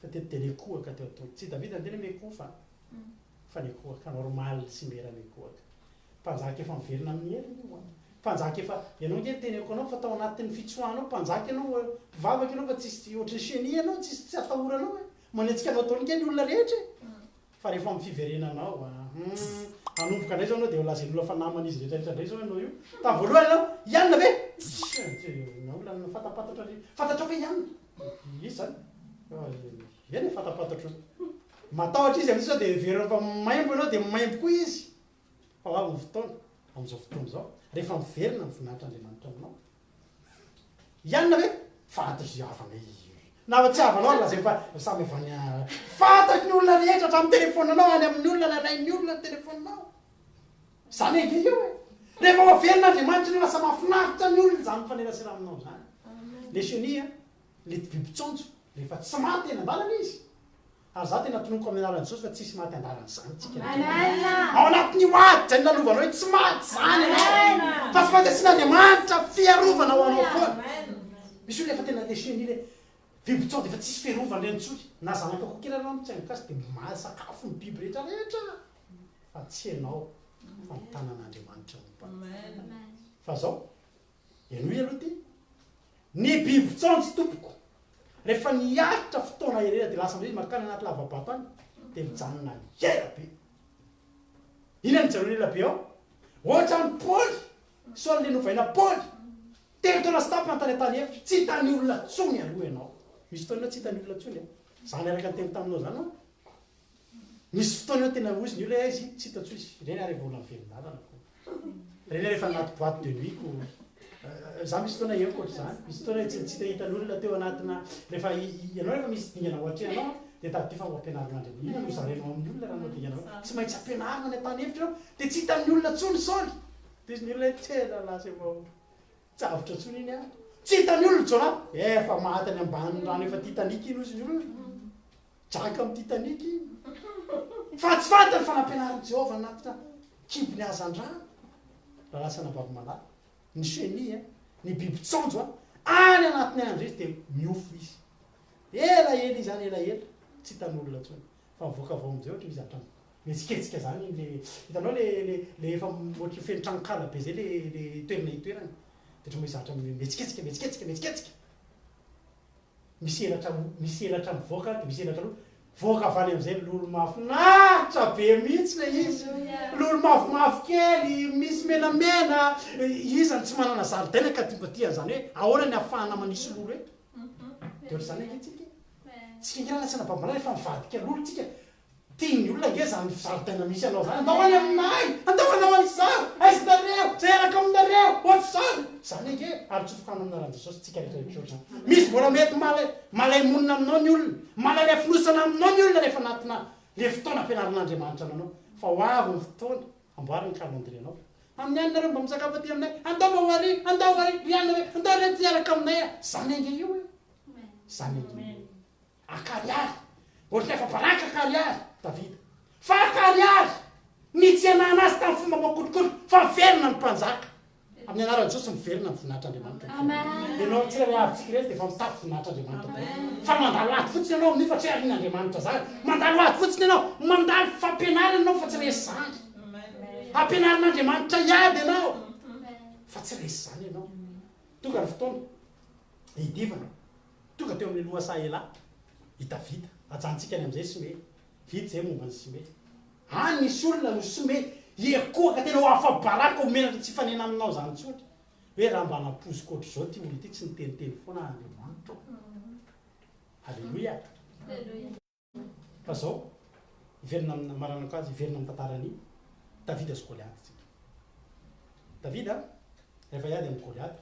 Fa teto dia nikohaka teo an-tongotra. Tsy i Davida niteny hoe mikofa fa nikohaka. Normal sy mera mikohaka. Mpanjaka efa miverina amin'ny heriny io an. Mpanjaka efa, ianao ange teneniko anao fa tao anatin'ny fitsoahanao mpanjaka ianao, mpivavaka ianao fa tsisy ohatran'ny chenille ianao, tsisy tsy atahoranao e. Manenjika anao daholo ange ny olona rehetra e. Fa rehefa amin'ny fiverenanao an, hum, hanomboka indray izao ianao dia ho lazain'olona fa naman'izy rehetra rehetra indray izao ianao io. Tamin'ny voalohany ianao, i Anna ve? Tsia, ny olona fantapantatro ary, fantatrao ve i Anna? Iza izany? Eny e, fantapantatro. Matahotra izy amin'izay sao dia heveriny fa maimbo ianao dia maimbo koa izy. Fa ho avy ny fotoana, amin'izao fotoana izao, rehefa miverina ny voninahitr'Andriamanitra aminao. Ianona ve? Fantatry havana i. Na tsy havanao ary lazainy fa samy avy any. Fantatry ny olona rehetra hatramin'ny telefaoninao any amin'ny olona nalain'ny olona ny telefaoninao. Izany ange io e. Rehefa ho averina Andriamanitra ianao lasa mahafinaritra ny olona izany mifanerasera aminao izany. Le chenille, le biby tsonjo, rehefa tsy maty eny an-dalana izy, Ary za tena tononiko amin'ny anaran'i Jesosy fa tsisy maty andalan'izany tsika rehetra. Ao anatin'io ady izay nolalovanao io tsy maty izany ianao. Fa tsy maintsy asian'Andriamanitra fiarovana ho anao foana. Misy olona efa tena le chenille le biby tsao dia efa tsisy fiarovana ireny intsony. Na zanaka akoho kely ary ianao mitsaingoka azy dia mimaly sakafo ny biby rehetra rehetra. Fa tsy ianao fa ny tanan'Andriamanitra momba anao. Fa zao, henoy aloha ity. Ny biby tsaonjo tompoko, rehefa niaritra fotoana elaela dia lasa amin'izay izy mankany anaty lava-bato any dia mijanona ela be. Inona no ijanonany ela be ao? Ohatran'i Paoly, Saoly le novaina Paoly, telo taona sy tapany tany an-tany efitra, tsy hitan'ny olona intsony aloha ianao. Misy fotoana ianao tsy hitan'ny olona intsony e. Za niaraka niteny taminao zany an. Misy fotoana eo tena hozy ny olona hoe aiza iny, tsy hita intsony izy, ireny ary efa olona miverin-dalana ko. Ireny ary efa anaty boite de nuit ko. Za misy fotoana henoko ohatr'izany, misy fotoana tsy tsy hitan'ny olona teo anatina, rehefa ianao rehefa misy dingana ho atrehanao dia tadidio fa ho ampianarin'Andriamanitra. Inona no zarainao amin'ny olona raha hanao dingana eo? Tsy maintsy ampianarina any an-tany efitra ianao, dia tsy hitan'ny olona intsony Saoly. Dia hozy ny olona hoe tena lasa efa tsy avotra intsony iny an. Tsy hitan'ny olona Jonah, efa maty any ambanin'ny rano efa Titanic iny hozy ny olona. Jack amin'ny Titanic iny. Fa tsy fantany fa nampianarin'i Jehovah anatina kibony hazandrano, raha lasa anabavy malala, ny chenille, ny biby tsaonjo an, any anatiny any amin'izay izy dia miofo izy. Ela ela izy any, ela ela, tsy hitan'olona intsony. Fa mivoaka avy ao amin'izay ohatra izy hatrany mihetsiketsika izany iny le, hitanao le le le efa ohatry feno tranonkala be izay le le toerana itoerany. Dia ohatry ny hoe zatra mihetsiketsika, mihetsiketsika, mihetsiketsika. Misy elatra misy elatra mivoaka dia misy elatra aloha. Voaka avy any amin'izay lolo mahafinaritra be mihitsy ilay izy. Lolo mavomavo kely, misy menamena. Iza no tsy manana zaridaina ka mba tia an'izany hoe ahoana ny ahafahana manisy lolo eto? Dia ohatr'izany ange tsika e. Tsika ange raha lasa nababana rehefa mivadika lolo tsika. Tian'ny olona ange zany zaridaina misy anao zany, andao any aminay, andao hanao an'izao, aiza nareo, zay hiaraka aminareo, ohatr'izany, zany ange ary tsofoka any amin'ny anaran'i Jesosy tsika rehetra rehetra ohatr'izany, misy mbola mety malai malai monina aminao ny olona, malailay fonosana aminao ny olona rehefa anatina le fotoana ampianarin'Andriamanitra anao, fa ho avy ny fotoana, amboary ny calendrier-nao, amin'ny any nareo mba misakafo aty aminay, andao mba ho ary, andao ho ary, ry anona ve, andao re tsy hiaraka aminay a, zany ange io e, zany ange io e. Ankarihary. Ohatry ny afa-baraka ankarihary Davida. Fa ankarihary ny tsy hanana azy tamin'ny fomba makotrokotra, fa miverina ny mpanjaka. Amin'ny anaran'i Jesosy miverina ny voninahitr'Andriamanitra ny fiainana. Ianao tsirairay avy tsika ireto dia efa mitafy voninahitr'Andriamanitra daholo. Fa mandalo ady fotsiny ianao amin'io fa tsy hoe arin'Andriamanitra zany. Mandalo ady fotsiny ianao, mandalo fampianarana ianao fa tsy resy zany. Ampianarin'Andriamanitra hiady ianao. Fa tsy resy izany ianao. Tonga ny fotoana hidivana. Tonga teo amin'ny lohasaha Ela i Davida. Ajanontsika any amin'izay Simey. Vita izay momba an'i Simey. Any nisy olona no Simey hierikoaka tena ho afa-baraka ho menatra tsy hifanena aminao izany intsony. Hoe raha mba nampoiziko ohatr'izao ity olona ity tsy niteniteny foana Andriamanitra ô. Aleloia. Fa zao, hiverina amin'ny namaranako azy, hiverina amin'ny tantaran'i Davida sy Goliata isika. Davida, rehefa hiady amin'i Goliata,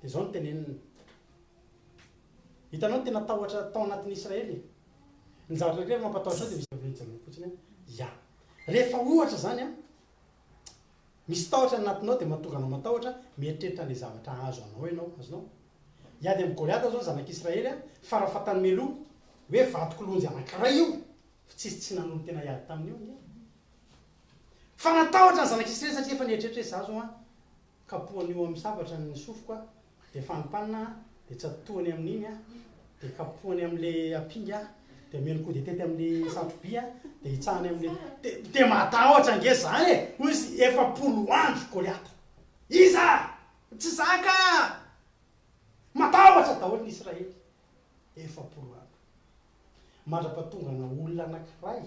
dia izao no teneniny, Hitanao ny tena tahotra tao anatin'ny Israely e? Ny zavatra anankiray mampatahotra ahy dia misy avy eo fotsiny an, ya. Rehefa ohatra izany an, misy tahotra ny anatinao dia mahatonga anao matahotra, mieritreritra an'ilay zavatra hahazo anao ianao, azonao? Hiady amin'i Goliata izao ny zanak'Israely a, farafahatany meloa, hoe vato kilonjy anankiray io, fa tsisy tsy nanolo-tena hiady tamin'io ange. Fa natahotra ny zanak'Israely satria efa nieritreritra hoe izaho izao an, kapohan'io amin'ny sabatra ny sofiko a, dia fanimpanina a, dia tsatohany amin'iny a, dia kapohany amin'ilay ampinga a, dia omeny coup de tête amin'ilay satro-by a, dia itsahany amin'ilay, dia, dia matahotra ange izany e! Hoy izy, 40 andro Goliata. Iza? Tsy zaka! Matahotra daholo ny Israely. 40 andro. Mandra-pahatongana olona anankiray,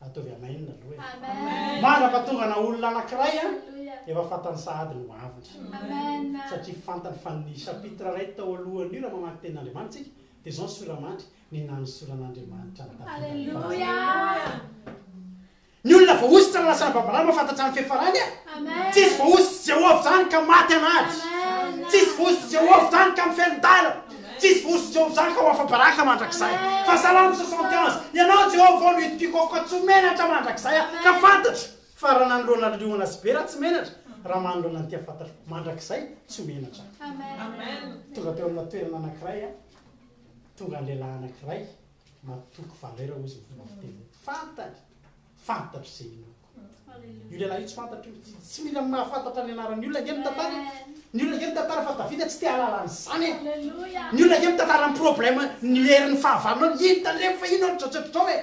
ataovy amen aloha e. Mandra-pahatongana olona anankiray an, efa fantany sahady ny ho aviny. Satria fantany fa ny chapitre iray tao alohan'io raha mamaky tenin'Andriamanitra isika, dia izao ny sora-mandry, ny nanosoran'Andriamanitra an'i Davida mpanjaka. Ny olona voahosotra no lasa Barbara mahafantatra ny fiafarany e! Tsisy voahosotry Jehovah zany ka maty an'ady. Tsisy voahosotry Jehovah zany ka miferin-dalana. Tsisy voahosotry Jehovah zany ka ho afa-baraka mandrakizay. Fa Salamo 71, Ianao Jehovah vao no itokiako ka tsy ho menatra mandrakizay aho. Ka fantatro fa raha nanoloana liona sy bera tsy menatra, raha manoloana an'ity aho fantatro mandrakizay tsy ho menatra aho. Tonga teo amina toerana anankiray aho, tonga ny lehilahy anankiray matoky valeur hozy ny fomba fiteny. Fantany. Fantatro izay inoako. Io lehilahy io tsy fantatro io. Tsy mila mahafantatra ny anaran'ny olona ange ny tantara e. Ny olona ange mitantara fa Davida tsy te hahalala an'izany e. Ny olona ange mitantara ny problème, ny herin'ny fahavalonao. Iny tandremo fa iny ohatr'izao tsy ohatr'izao e.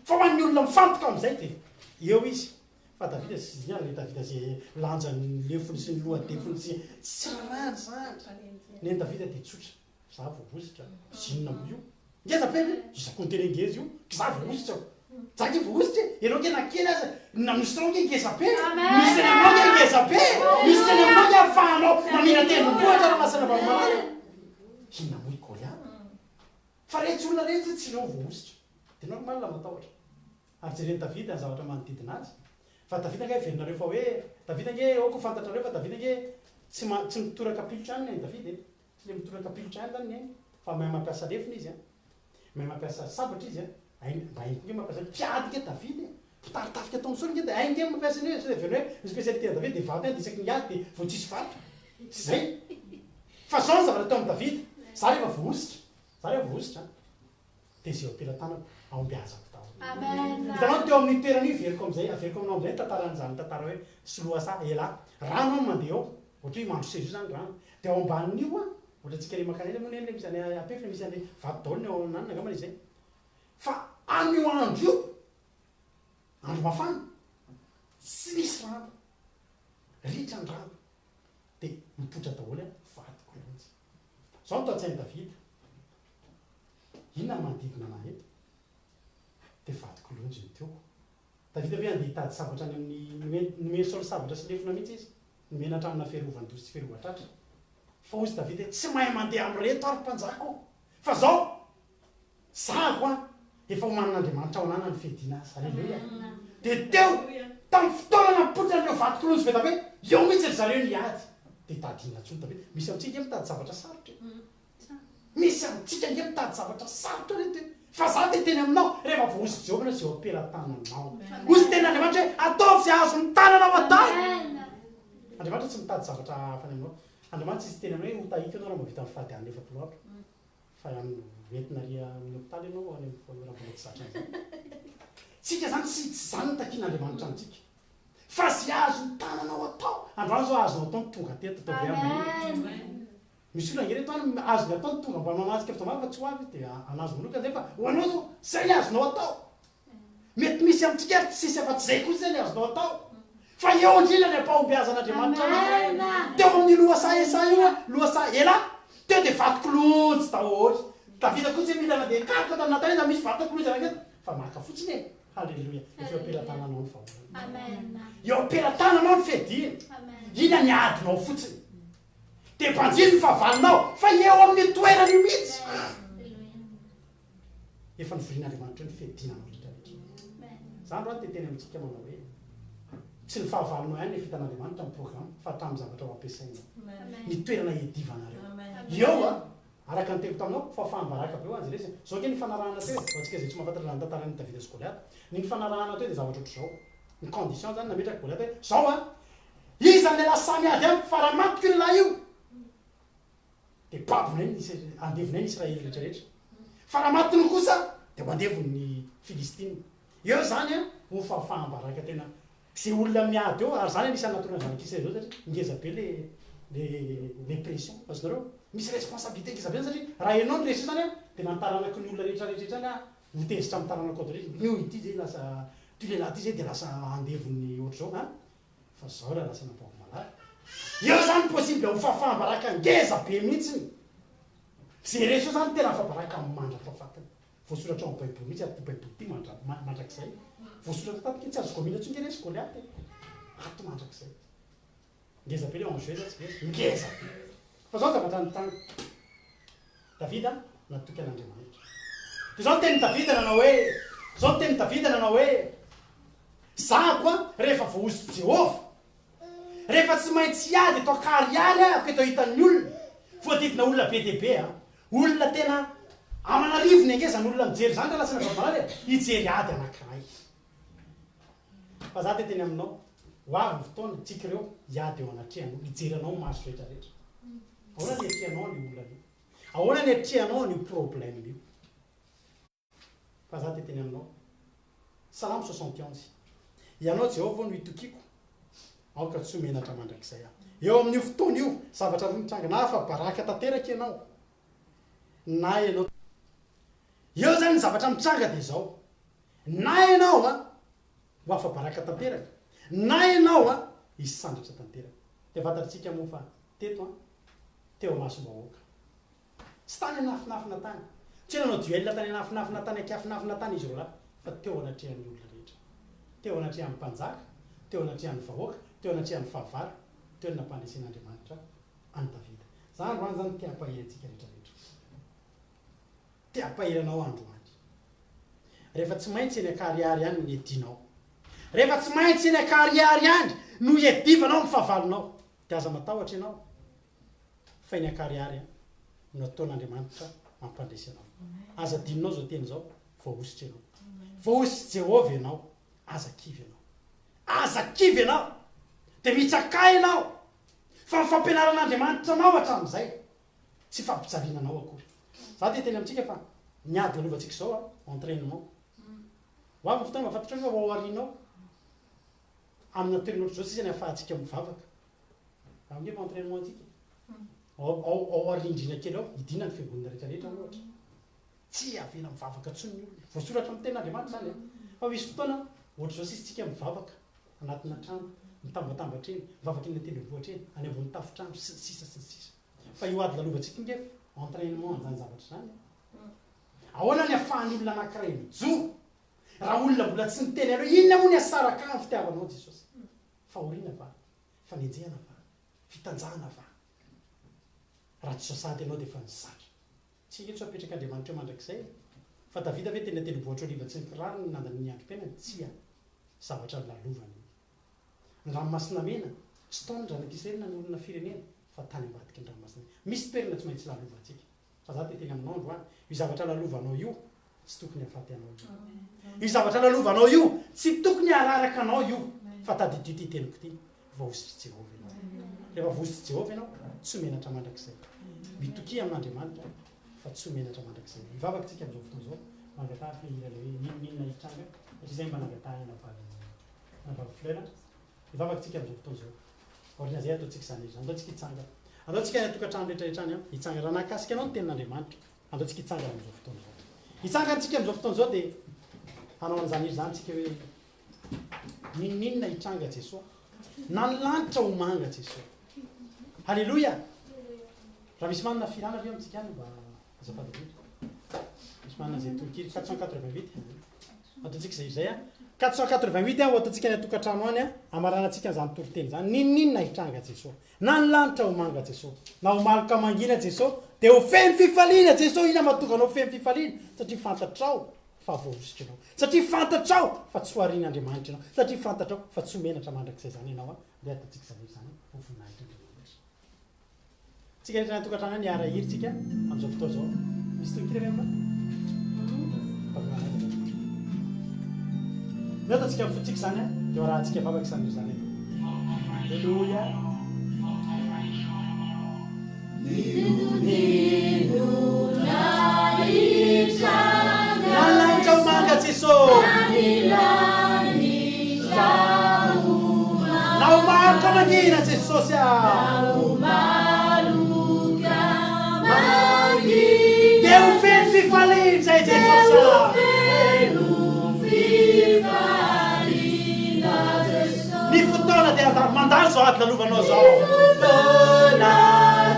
Fa ho an'ny olona mifantoka amin'izay dia eo izy. Fa Davida tsy izany ilay Davida izay lanjan'ny lefony sy ny loha-defony sy tsy raharahany izany. Ny an'i Davida dia tsotra. Za voahositra, zinona moa io? Ngeza be ve? Iza koa niteny hoe ngeza io? K'za voahositra o! Za nge voahositra e! Ianao nge na kely aza, na misy tao nge ngeza be e! Misy teny aminao nge ngeza be e! Misy teny aminao nge ahafahanao mamindra tendrombohitra raha lasa Ravaromalala e! Inona moa i Goliath? Fa retsy olona retsy tsy ireo voahositra. Dia normal matahotra. Ary jeren'i Davida ny zavatra manodidina azy. Fa Davida ange heverinareo fa hoe, Davida ange aoka ho fantatrareo fa Davida ange tsy ma, tsy mitoraka pilotra ihany ny an'i Davida e! Tsy le mitoraka pilotra ihany zany ny ainy fa mahay mampiasa lefona izy an, mahay mampiasa sabatra izy an, hainy, mba hainy koa nge mampiasa ny mpiady nge David e, mpitari-tafika tao Saoly nge de hainy nge mampiasa ny hoe sao heverina hoe ny spécialité an'i David de vato ihany de isaky ny ady de vao tsisy vato, tsy zay fa zao ny zavatra teo amin'i David, za rehefa voahositra, za rehefa voahositra an, de zay eo am-pelatanako ahombiazako daholo. Hitanao teo amin'io toerana io averiko amin'izay, averiko aminao amin'izay ny tantaran'izany tantara hoe soloasa elah, rano hono mandeha eo, ohatra hoe mandrosezo io zany rano, Dia ao ambanin'io an, ohatra antsika le mankany aiza moa neny le misy any Ampefy le misy an'le vato daholo ny ao ananona angambany izay. Fa amin'io andro io, andro mafana, tsy misy rano, ritra ny rano, dia mipoitra daholo an, vato kilonjy. Izao no tao an-tsain'i Davida, inona no manodidina anah eto? Dia vato kilonjy no teo. Davida ve handeha hitady sabatra any amin'ny, nomen'i Saoly sabatra sy lefona mihitsy izy. Nomena hatraminà fiarovan-doha sy fiarovan-tratra. Fa hozy Davida hoe, Tsy mahay mandeha amin'ireto aho, ry mpanjaka ô! Fa izao, zahako an, efa omanin'Andriamanitra ho anà ny fiadiana azy. Aleloia! Dia teo, tamin'ny fotoana nampotran'ireo vato kilonjy be dia be, eo mihitsy ry zareo niady. Dia hitady inona intsony Davida? Misy amintsika ange mitady zavatra sarotra e! Misy amintsika ange mitady zavatra sarotra reto e! Fa za te hiteny aminao, rehefa voahosotry Jehovah ianao, izay eo am-pelatananao. Hoy ny tenin'Andriamanitra hoe, ataovy izay azon'ny tananao atao. Andriamanitra tsy mitady zavatra hafa any aminao. Andriamanitra tsy hiteny aminao hoe hotahiko ianao raha mahavita mifady hanina 40 andro. Fa hoentina ary amin'ny hopitaly ianao any amin'ny raha mbola tsy zatra an'izany. Tsika izany tsy tsy izany no takian'Andriamanitra amintsika. Fa izay azon'ny tananao atao. Androany izao azonao atao ny tonga teto, ataovy hoe amen. Misy olona ange reto any azony atao ny tonga mba mamatsika fitaovana fa tsy ho avy izy dia anazy manokana zay fa ho anao zao zay ny azonao atao. Mety misy amintsika ary tsisy afa-tsy zay kosa ny azonao atao. Fa eo indrindra ny ampahombiazan'Andriamanitra anao. Teo amin'io lohasaha Esa io, lohasaha Ela, teo dia vato kilonjy daholo. Davida koa tsy mila nandeha nikaroka tamin'i Natana izy, misy vato kilonjy anankiray, fa maka fotsiny e. Haleloia. Efa eo am-pelatananao ny vahaolana. Eo am-pelatananao ny fiadiana. Inona ny adinao fotsiny. Dia banjino ny fahavalonao, fa eo amin'io toerana io mihitsy. Efa novorian'Andriamanitra eo ny fiadiana anao rehetra rehetra. Za androany te teny amintsika manao hoe, tsy ny fahavalonao ihany no efa hitan'Andriamanitra ny programme, fa hatramin'ny zavatra ho ampiasainao. Ny toerana hiadivanareo. Eo a, araka ny teniko taminao, fahafaham-baraka be ho an'i Jereza. Zao ange ny nifanarahana teo e, ho antsika izay tsy mahafantatra izany tantaran'i Davida sy Goliata. Ny nifanarahana teo dia zavatra ohatr'izao. Ny condition zany nametrak'i Goliata hoe, zao a, iza ny lehilahy sahy miady amiko fa raha matiko io lehilahy io, Dia babonay ny Isra, andevonay ny Israely rehetra rehetra. Fa raha matiny kosa dia ho andevony ny Filistina. Eo izany an, ho fahafaham-baraka tena izay olona miady eo, ary izany anisan'ny nahatonga ny zanak'i Israely izao satria ngeza be le le le pression, azonareo? Misy responsabilité ngeza be zany satria raha ianao no resy eo izany an, dia na ny taranaky ny olona rehetra rehetra rehetra any an, ho tezitra amin'ny taranakao daholo izy, io ity zay lasa, ity lehilahy ity zay dia lasa andevon'ny ohatr'izao an. Fa zao raha lasa namboako malala. Eo zany possible ho fahafaham-baraka ngeza be mihitsiny. Ze resy eo zany tena afa-baraka mandra-pahafatiny. Voasoratra ao am baiboly mihitsy ary ity baiboly ity mandra mandrakizay. Voasoratra tato ke tsy azo gomina intsony nge resy Goliath e. Ato mandrakizay. Ngeza be le enjeu sa tsy ngeza? Ngeza be. Fa zao ny zavatra nitranga. Davida natoky an'Andriamanitra. Dia izao ny tenin'i Davida nanao hoe, izao ny tenin'i Davida nanao hoe, Zahako an, rehefa voahosotry Jehovah, rehefa tsy maintsy hiady eto an-karihary aho eto hitan'ny olona, voadidina olona be dia be an, olona tena aman'arivony ange izany olona mijery izany raha lazaina vavimalala e, hijery ady anankiray. Fa za te teny aminao, ho avy ny fotoana, tsika ireo, hiady eo anatrehanao, hijery anao ny maso rehetra rehetra. Ahoana ny hiatrehanao an'io olana io? Ahoana ny hiatrehanao an'io problème io? Fa za te teny aminao. Salamo 71. Ianao Jehovah no itokiako, aoka tsy ho menatra mandrakizay aho. Eo amin'io fotoana io, zavatra roa mitranga, na afa-baraka tanteraka ianao, na ianao. Eo izany ny zavatra mitranga dia izao, na ianao a, ho afa-baraka tanteraka, na ianao a, hisandratra tanteraka. Dia fantatritsika moa fa teto an, teo imasom-bahoaka. Tsy tany anafinafina tany. Tsy hoe nanao duel tany anafinafina tany ankiafinafina tany izy roalahy, fa teo anatrehan'ny olona rehetra. Teo anatrehan'ny mpanjaka, teo anatrehan'ny vahoaka, teo anatrehan'ny fahavalo, teo no nampandresen'Andriamanitra an'i Davida. Za androany zany te hampahery antsika rehetra rehetra. Te hampahery anao aho androany. Rehefa tsy maintsy eny an-karihary ihany no iadianao. Rehefa tsy maintsy eny an-karihary ihany no iadivanao amin'ny fahavalonao, dia aza matahotra ianao fa eny an-karihary ihany no ataon'Andriamanitra mampandresy anao. Aza adinonao izao teny izao, voahosotra ianao. Voahositr'i Jehovah ianao. Aza kivy ianao. Aza kivy ianao. Dia mitsakà ianao fa ny fampianaran'Andriamanitra anao hatramin'izay Tsy fampijaliana anao akory. Za te hiteny amintsika fa ny ady lalovantsika izao a, entrainement. Ho avy ny fotoana mba fantatrao fa ho ao aoriana ao, amina toerana ohatr'izao sisa ny ahafahantsika mivavaka. Ao ange fa entrainement antsika. Ao ao ao arindrina kely ao, hidiana ny fiangonana rehetra rehetra ohatra. Tsy avela mivavaka intsony ny olona. Voasoratra amin'ny tenin'Andriamanitra izany e. Fa misy fotoana ohatr'izao sisa tsika mivavaka anatina trano, mitambatambatra eny, mivavaka eny an-tendrombohitra eny, any ambony tafontrano, sy ny sisa sy ny sisa. Fa io ady lalovantsika io nge entrainement an'izany zavatra izany e. Ahoana ny ahafahan'ny olona anankiray mijoro raha olona mbola tsy niteny aloha inona moa ny asaraka amin'ny fitiavanao Jesosy? Fahoriana va? Fanenjehana va? Fitanjahana va? Raha tsy izao sahady ianao dia efa nizatra. Tsy io tsy apetrak'Andriamanitra eo mandrakizay e. Fa Davida ve teny an-tendrombohitra Oliva tsy nikiraro no nandaniany ny androm-piainany? Tsia. Zavatra lalovany io. Ny Ranomasina Mena, tsy tao ny zanak'Israely na ny olona firenena, fa tany ambadiky ny Ranomasina Mena. Misy toerana tsy maintsy lalovantsika. Fa za te hiteny aminao androany, io zavatra lalovanao io, tsy tokony hahafaty anao io. Io zavatra lalovanao io, tsy tokony hararaka anao io. Fa tadidio ity teniko ity, voahositr'i Jehovah ianao. Rehefa voahositr'i Jehovah ianao, tsy ho menatra mandrakizay. Mitokia amin'Andriamanitra fa tsy ho menatra mandrakizay. Hivavaka isika amin'izao fotoana izao, mangataha ilay hira ilay hoe n'inon'inona hitranga, satria izay mba nangatahina vavy. Anabavy Fleur a. Hivavaka tsika amin'izao fotoana izao. Aorian'izay ataontsika izany hira izany. Andao tsika hitsangana. Andao tsika any an-tokantrano rehetra rehetra any an, hitsangana. Raha nahakasika anao ny tenin'Andriamanitra, andao tsika hitsangana amin'izao fotoana izao. Hitsangana tsika amin'izao fotoana izao dia hanao an'izany hira izany tsika hoe N'inon'inona hitranga Jesoa. Na ny lanitra ho manga Jesoa. Haleloia! Raha misy manana fihirana ve amintsika any mba azafady indrindra. Misy manana izay tononkira 488. Ataontsika izay izay a. 488 a ho ataontsika any an-tokantrano any a, hamaranantsika an'izany toriteny izany. N'inon'inona hitranga Jesoa. Na ny lanitra ho manga Jesoa. Na ho maloka mangina Jesoa, dia ho feno fifaliana Jesoa. Inona mahatonga anao ho feno fifaliana? Satria fantatrao fa voahositra ianao. Satria fantatrao fa tsy ho arian'Andriamanitra ianao. Satria fantatrao fa tsy ho menatra mandrakizay izany ianao. Ndeha ataontsika izany hira izany ho voninahitr'Andriamanitra. Tsika rehetra any an-tokantrano any hiara-hira tsika amin'izao fotoana izao. Misy tononkira ve aminao? Ndeha ataontsika amin'ny fontsika izany dia ho arahantsika vavaka izany hira izany. Aleloia. Na ny lanitra ho manga Jeso. Na ho maloka mangina Jesosy a. Dia ho feno fifaliana izay Jesosy a. Ny fotoana dia handalo, mandalo izao ady lalovanao izao. Fotoana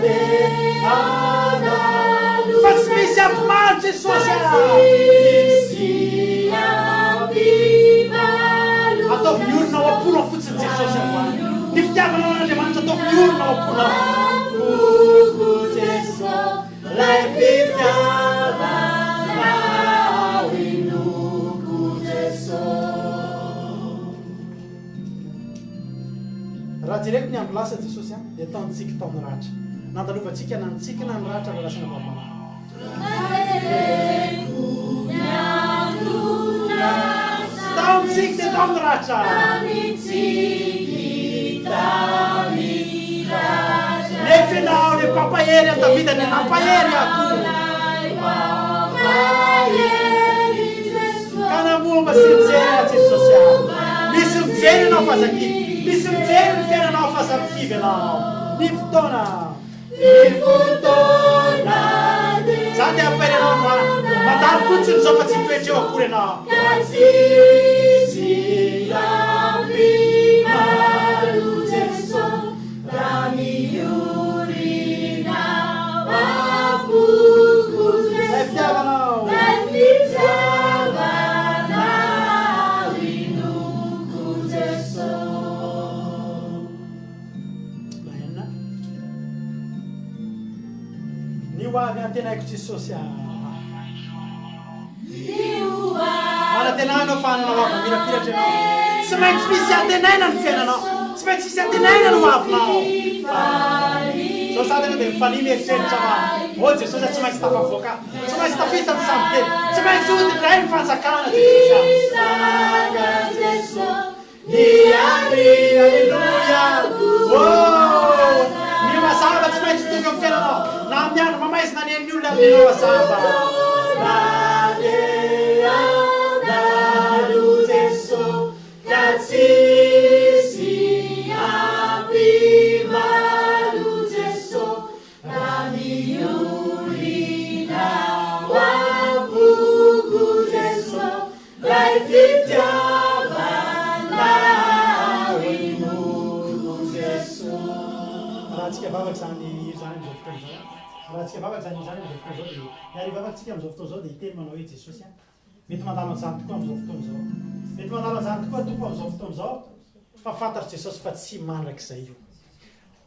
dia handalo. Fa tsy misy ampimalo Jesosy a. Ataovy miorina ao am-ponao fotsiny Jesosy androany. Ny fitiavana an'Andriamanitra ataovy miorina ao am-ponao. Ampoku Jesosy. Lay fitiavanao inoko Jeso. Raha jereko ny andro lasa Jesosy a, dia tao ny tsiky tao ny ratra. Nandalovantsika na ny tsiky na ny ratra raha lasa nambam-panahy. Raha jereko ny andro lasa. Tao ny tsiky dia tao ny ratra. Tao ny tsiky tao ny ratra. Nefa ianao ilay mpampahery an'i Davida dia nampahery ahy koa. Ka namoha mba sy mijery ahy Jesosy ah. Misy mijery ianao fa aza kivy. Misy mijery ny fiainanao fa aza mikivy ianao. Ny fotoana. Ny fotoana. Za dia hampahery anao androany. Mandalo fotsiny izao fa tsy hitoetra eo akory ianao. Ka tsisy ampimalo Jeso raha miorina am-poko Ilay Jeso fitiavanao. Ilay fitiavanao inoko Jeso. Amen. Ny ho avy antenaiko Jesosy ah. Manantena anao fa hanana ho avy mamirapiratra ianao. Tsy maintsy misy antenaina ny fiainanao. Tsy maintsy misy antenaina ny ho avinao. Zao sady ianao dia mifalia mieritreritra fa oh Jesosy ah tsy maintsy tafavoaka aho. Tsy maintsy tafita ny sambo kely. Tsy maintsy hody indray ny fanjakana Jesosy ah. Miandry, aleloia, oh, ny mazava tsy maintsy tonga amin'ny fiainanao, na amin'ny andro mamaizina ny ain'ny olona ary ny mazava. Na dia andalo Jeso ka tsisy ampimalo Jeso raha miorina ao am-poko Jeso Lay fitiavanao inoko Jeso. Arahantsika vavaka izany hira izany amin'izao fotoana izao. Arahantsika vavaka izany hira izany amin'izao fotoana izao dia miara hivavaka tsika amin'izao fotoana izao dia hiteny manao hoe Jesosy a. Mety mandalo an'izany tokoa amin'izao fotoana izao. Mety mandalo an'izany tokoa Tompo amin'izao fotoana izao fa fantatr'i Jesosy fa tsy mandrakizay io.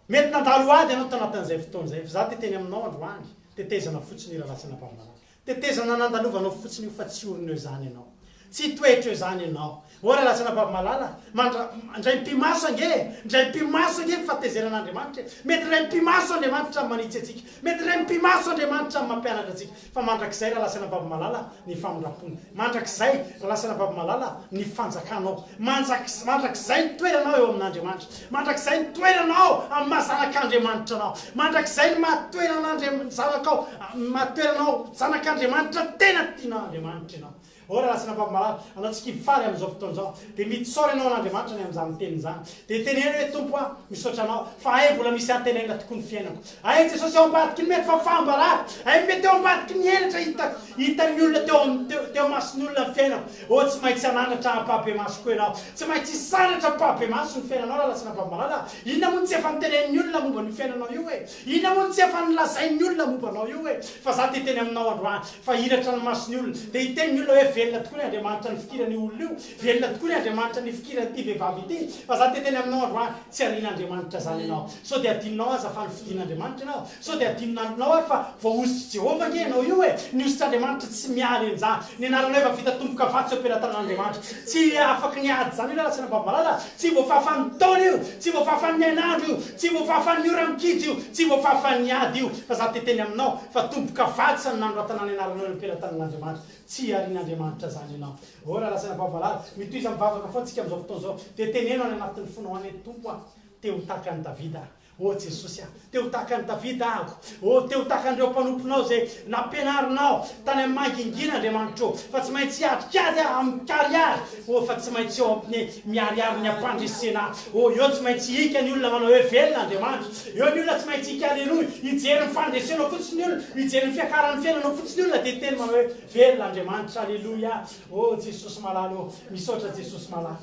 Mety nandalo ady ianao tanatin'izay fotoana izay fa za te hiteny aminao androany, tetezana fotsiny io rahalahy sy anabavy malala. Tetezana nandalovanao fotsiny io fa tsy orina eo izany ianao. Tsy hitoetra eo izany ianao. Ô rahalahy sy anabavy malala, mandra, indray mipi-maso ange e! Indray mipi-maso ange ny fahatezeran'Andriamanitra e! Mety indray mipi-maso Andriamanitra amin'ny manitsy antsika. Mety indray mipi-maso Andriamanitra amin'ny mampianatra antsika. Fa mandrakizay rahalahy sy anabavy malala ny famindram-pony. Mandrakizay rahalahy sy anabavy malala ny fanjakanao. Manjak, mandrakizay ny toeranao eo amin'Andriamanitra. Mandrakizay ny toeranao amin'ny maha zanak'Andriamanitra anao. Mandrakizay ny maha toeran'Andriam, zanakao, maha toeranao zanak'Andriamanitra tena tian'Andriamanitra ianao. Ô rahalahy sy anabavy malala, anao tsy kivy faly amin'izao fotoana izao, dia mitsaora ianao an'Andriamanitra ny amin'izany teny izany. Dia teneno hoe, Tompo a, misaotra Anao, fa hay mbola misy antenaina tokoa ny fiainako. Hay Jesosy ao ambadiky ny mety fahafaham-baraka, hay mety ao ambadiky ny henatra hitako, hitan'ny olona teo amin'ny, teo, teo imason'ny olona ny fiainako. Ô, tsy maintsy hanandratra ampahibemaso koa ianao. Tsy maintsy hisandratra ampahibemaso ny fiainanao, rahalahy sy anabavy malala. Inona moa no tsy efa notenenin'ny olona momba an'io fiainanao io e? Inona moa no tsy efa nolazain'ny olona momba anao io e? Fa za te hiteny aminao androany fa hiratra ny mason'ny olona. Dia hiteny ny olona hoe velona tokoa ny Andriamanitra nifikiran'io olona io, velona tokoa ny Andriamanitra nifikiran'ity vehivavy ity. Fa za te hiteny aminao androany, tsy arian'Andriamanitra izany ianao. Sao dia adinonao aza fa nofidin'Andriamanitra ianao? Sao dia adinonao ary fa voahosotr'i Jehovah ange ianao io e? Ny hosotr'Andriamanitra tsy miala eny izany. Ny anaranao efa vita tombokavatsa eo am-pelatanan'Andriamanitra. Tsy afaky ny ady izany io rahalahy malala. Tsy voafafan'ny taona io, tsy voafafan'ny hainandro io, tsy voafafan'ny ora-mikija io, tsy voafafan'ny ady io. Fa za te teny aminao fa tombokavatsa no nanoratana ny anaranao eo am-pelatanan'Andriamanitra. Tsy arian'Andriamanitra izany ianao. Ô rahalahy sy anabavy malala, mitohiza mivavaka foana tsika amin'izao fotoana izao. Dia teneno any anatin'ny fonao any hoe, Tompo a, te ho tahaka an'i Davida aho. Ô Jesosy a! Te ho tahaka an'i Davida aho. Ô, te ho tahaka an'ireo mpanomponao izay nampianarinao tany amin'ny mangingina, Andriamanitra ô, fa tsy maintsy hiatrika ady aho amin-karihary. Ô, fa tsy maintsy eo amin'ny miharihary ny ampandresena ahy. Ô, eo tsy maintsy hika ny olona manao hoe, Velona Andriamanitra. Eo ny olona tsy maintsy hika aleloia. Hijery ny fandresenao fotsiny ny olona. Hijery ny fiakaran'ny fiainanao fotsiny ny olona dia hiteny manao hoe, Velona Andriamanitra. Aleloia. Ô, Jesosy malala ô. Misaotra Jesosy malala.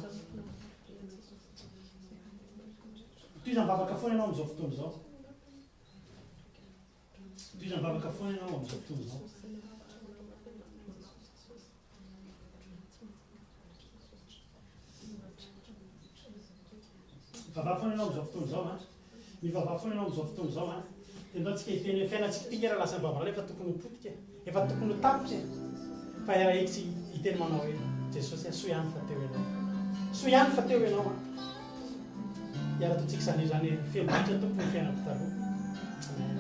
Mitohiza mivavaka foana ianao amin'izao fotoana izao. Mitohiza mivavaka foana ianao amin'izao fotoana izao. Mivavaha foana ianao amin'izao fotoana izao an. Mivavaha foana ianao amin'izao fotoana izao an. Dia ndao tsika hiteny hoe fiainantsika ity nge raha lasa mivavaka efa tokony ho potika, efa tokony ho tapitra e. Fa iaraha-tsika hiteny manao hoe Jesosy a, soa ihany fa teo ianao. Soa ihany fa teo ianao an. Hiara-totsika izany izany hoe feno ditra Tompo ny fiainako taloha. Amen.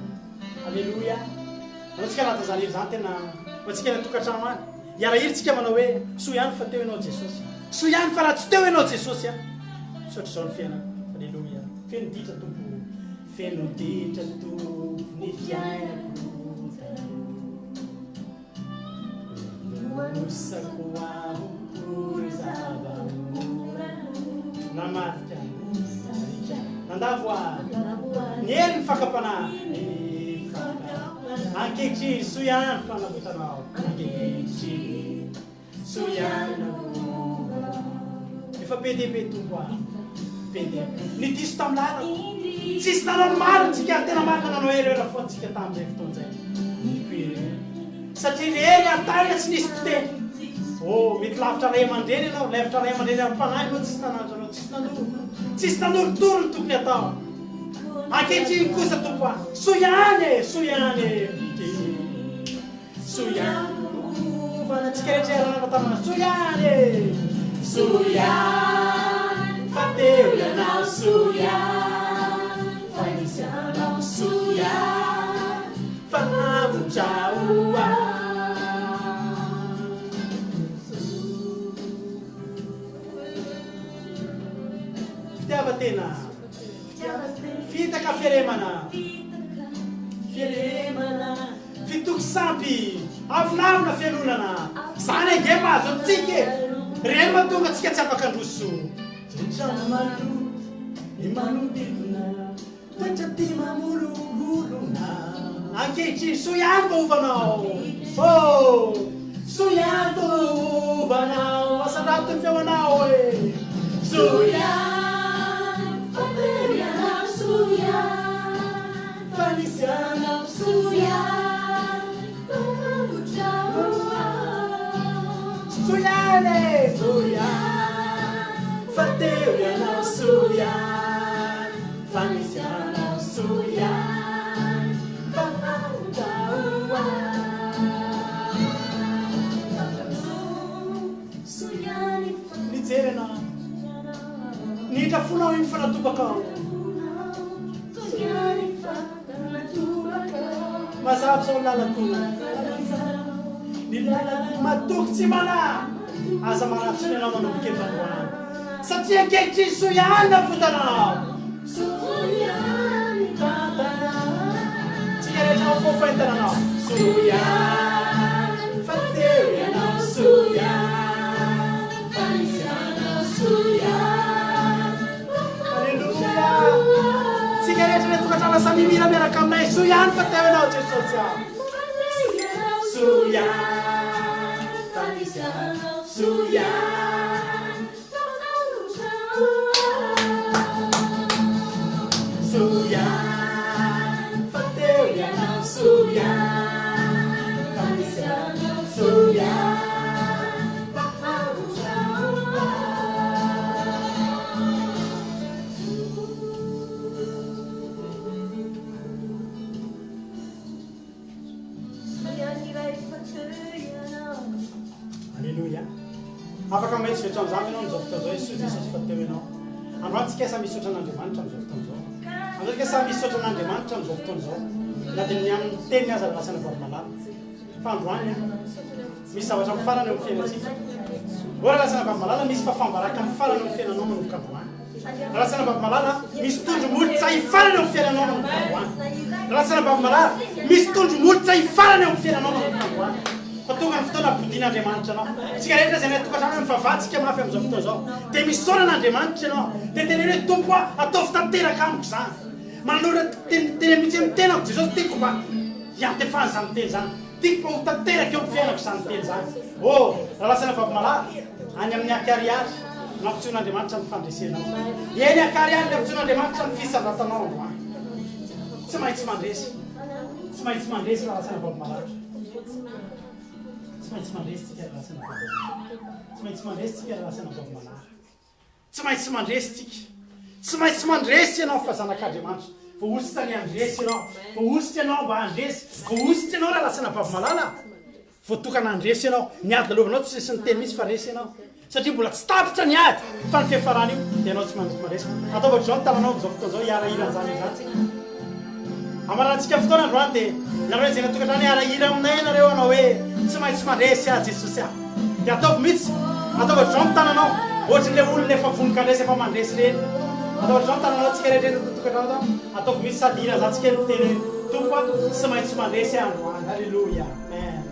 Aleloia. Anao tsika anatin'izany hira izany tena ho antsika any an-tokantrano any. Hiara-hira tsika manao hoe soa ihany fa teo ianao Jesosy. Soa ihany fa raha tsy teo ianao Jesosy a. Misaotra izao ny fiainako. Aleloia. Feno ditra Tompo. Feno ditra Tompo ny fiainako taloha. Nosako aho kory zava-mora Namadika Nandavo ahy Niely ny fakam-panahy Ny fakam-panahy Ankehitriny soa ihany fanavotanao Ankehitriny soa ihany Efa be dia be Tompo ah Be dia be Ny diso tamin'ny lalako Tsisy nanao ny marina tsika ary tena marina nanao erreur foana tsika tamin'izay fotoana izay Satria irery an-tany tsy nisy mpiteny. Oh, mety lavitra ray aman-dreny ianao, lavitra ray aman-dreny ara-panahy ianao, tsisy nananatra anao, tsisy nanoro, tsisy nanorotoro ny tokony hatao. Ankehitriny kosa Tompo ah, soa ihany e, soa ihany e, soa ihany. Ovana antsika rehetra iarahana tanana, soa ihany e, soa ihany, fa teo ianao, soa ihany, fa nisy anao, soa ihany. Fanavotra ho ahy. Fitiavan-tena. Fitaka fieremana. Fieremana. Fitoky sampy. Avonavona fialonana. Zany ange mahazo antsika e. Ireny mahatonga antsika tsy afaka handroso. Toetra maloto ny manodidina. Toetra tia mamolongolona. Ankehitriny soa ihany vao ovanao. Oh! Soa ihany vao ovanao. Asandrato ny feonao e. Soa ihany fa teo ianao. Soa ihany fa nisy anao. Soa ihany fa nanavotra ho ahy. Soa ihany e. Soa ihany fa teo ianao. Soa ihany fa nisy anao. Soa ihany fa nanavotra ho ahy. Soa ihany fa Nijery anao. Niditra fonao iny fa natobakao. Soa ihany fa natobakao. Mazava izao ny lalako. Ny lalako matoky tsy manahy. Aza manahy intsony ianao manomboka eto androany. Satria ankehitriny soa ihany navotanao. Soa ihany Tsika rehetra ao fofo entananao. Soa ihany fa teo ianao. Soa ihany. tanana samy mihira miaraka aminay. Soa ihany fa teo ianao Jesosy a. Soa ihany fa nisy anao. Soa ihany fa Soa ihany fa teo ianao. Soa ihany fa nisy anao. Soa ihany fa Aleloia. Afaka mahitsy fetra amin'izany ianao amin'izao fotoana izao. Jesosy Jesosy fa teo ianao. Androany tsika samy hisaotra an'Andriamanitra amin'izao fotoana izao. Androany tsika samy hisaotra an'Andriamanitra amin'izao fotoana izao. Na dia ny amin'ny teniny aza lasana vavy malala. Fa androany an, misy zavatra mifarana eo amin'ny fiainantsika. Ô Ralasana Vavimalala, misy fafam-baraka mifarana eo amin'ny fiainanao manomboka androany. Ralasana Vavimalala, misy tondro-molotra hifarana eo amin'ny fiainanao manomboka androany. Ralasana Vavimalala, misy tondro-molotra hifarana eo amin'ny fiainanao manomboka androany. Fa tonga ny fotoana hampodian'Andriamanitra anao. Isika rehetra izay any an-tokantrano hoe mivavaha tsika mafy amin'izao fotoana izao. Dia misaora an'Andriamanitra ianao. Dia teneno hoe Tompo a, ataovy tanteraka amiko izany. Manolora teny mihitsy amin'ny tenako Jesosy tiako mba hiantefany izany teny izany. Tiako mba ho tanteraka eo amin'ny fiainako izany teny izany. Oh, raha lasa navavy-malala, any amin'ny ankarihary no ampitsoin'Andriamanitra ny fandresenao. Eny ankarihary no ampitsoin'Andriamanitra ny fisandratanao androany. Tsy maintsy mandresy. Tsy maintsy mandresy raha lasa navavy-malala. Tsy maintsy mandresy tsika raha lasa navavy-malala. Tsy maintsy mandresy tsika raha lasa navavy-malala. Tsy maintsy mandresy tsika. Tsy maintsy mandresy ianao fa zanak'Andriamanitra. Voahosotra ny handresy ianao. Voahosotra ianao mba handresy. Voahosotra ianao raha lasa anabavy malala. Voatokana handresy ianao. Ny ady lalovanao tsy nisy niteny mihitsy fa resy ianao. Satria mbola tsy tapitra ny ady fa ny fiafarana io dia ianao tsy maintsy mandresy. Ataovy ohatr'izao ny tananao amin'izao fotoana izao hiara-hira an'izany izany tsika. Hamaranantsika ny fotoana androany dia ianareo izay natokantrano hiara-hira aminay ianareo hanao hoe tsy maintsy mandresy aho Jesosy ah. Dia ataovy mihitsy, ataovy ohatr'izao ny tananao, ohatrin'ilay olona efa vonon-kandresy efa mandresy ireny. Ataovy ohatr'izao ny tananao tsika rehetra eto an-tokantrano ato, ataovy mihitsy sady hira izany tsika no miteny hoe Tompo ah, tsy maintsy mandresy aho androany. Aleloia. Amen.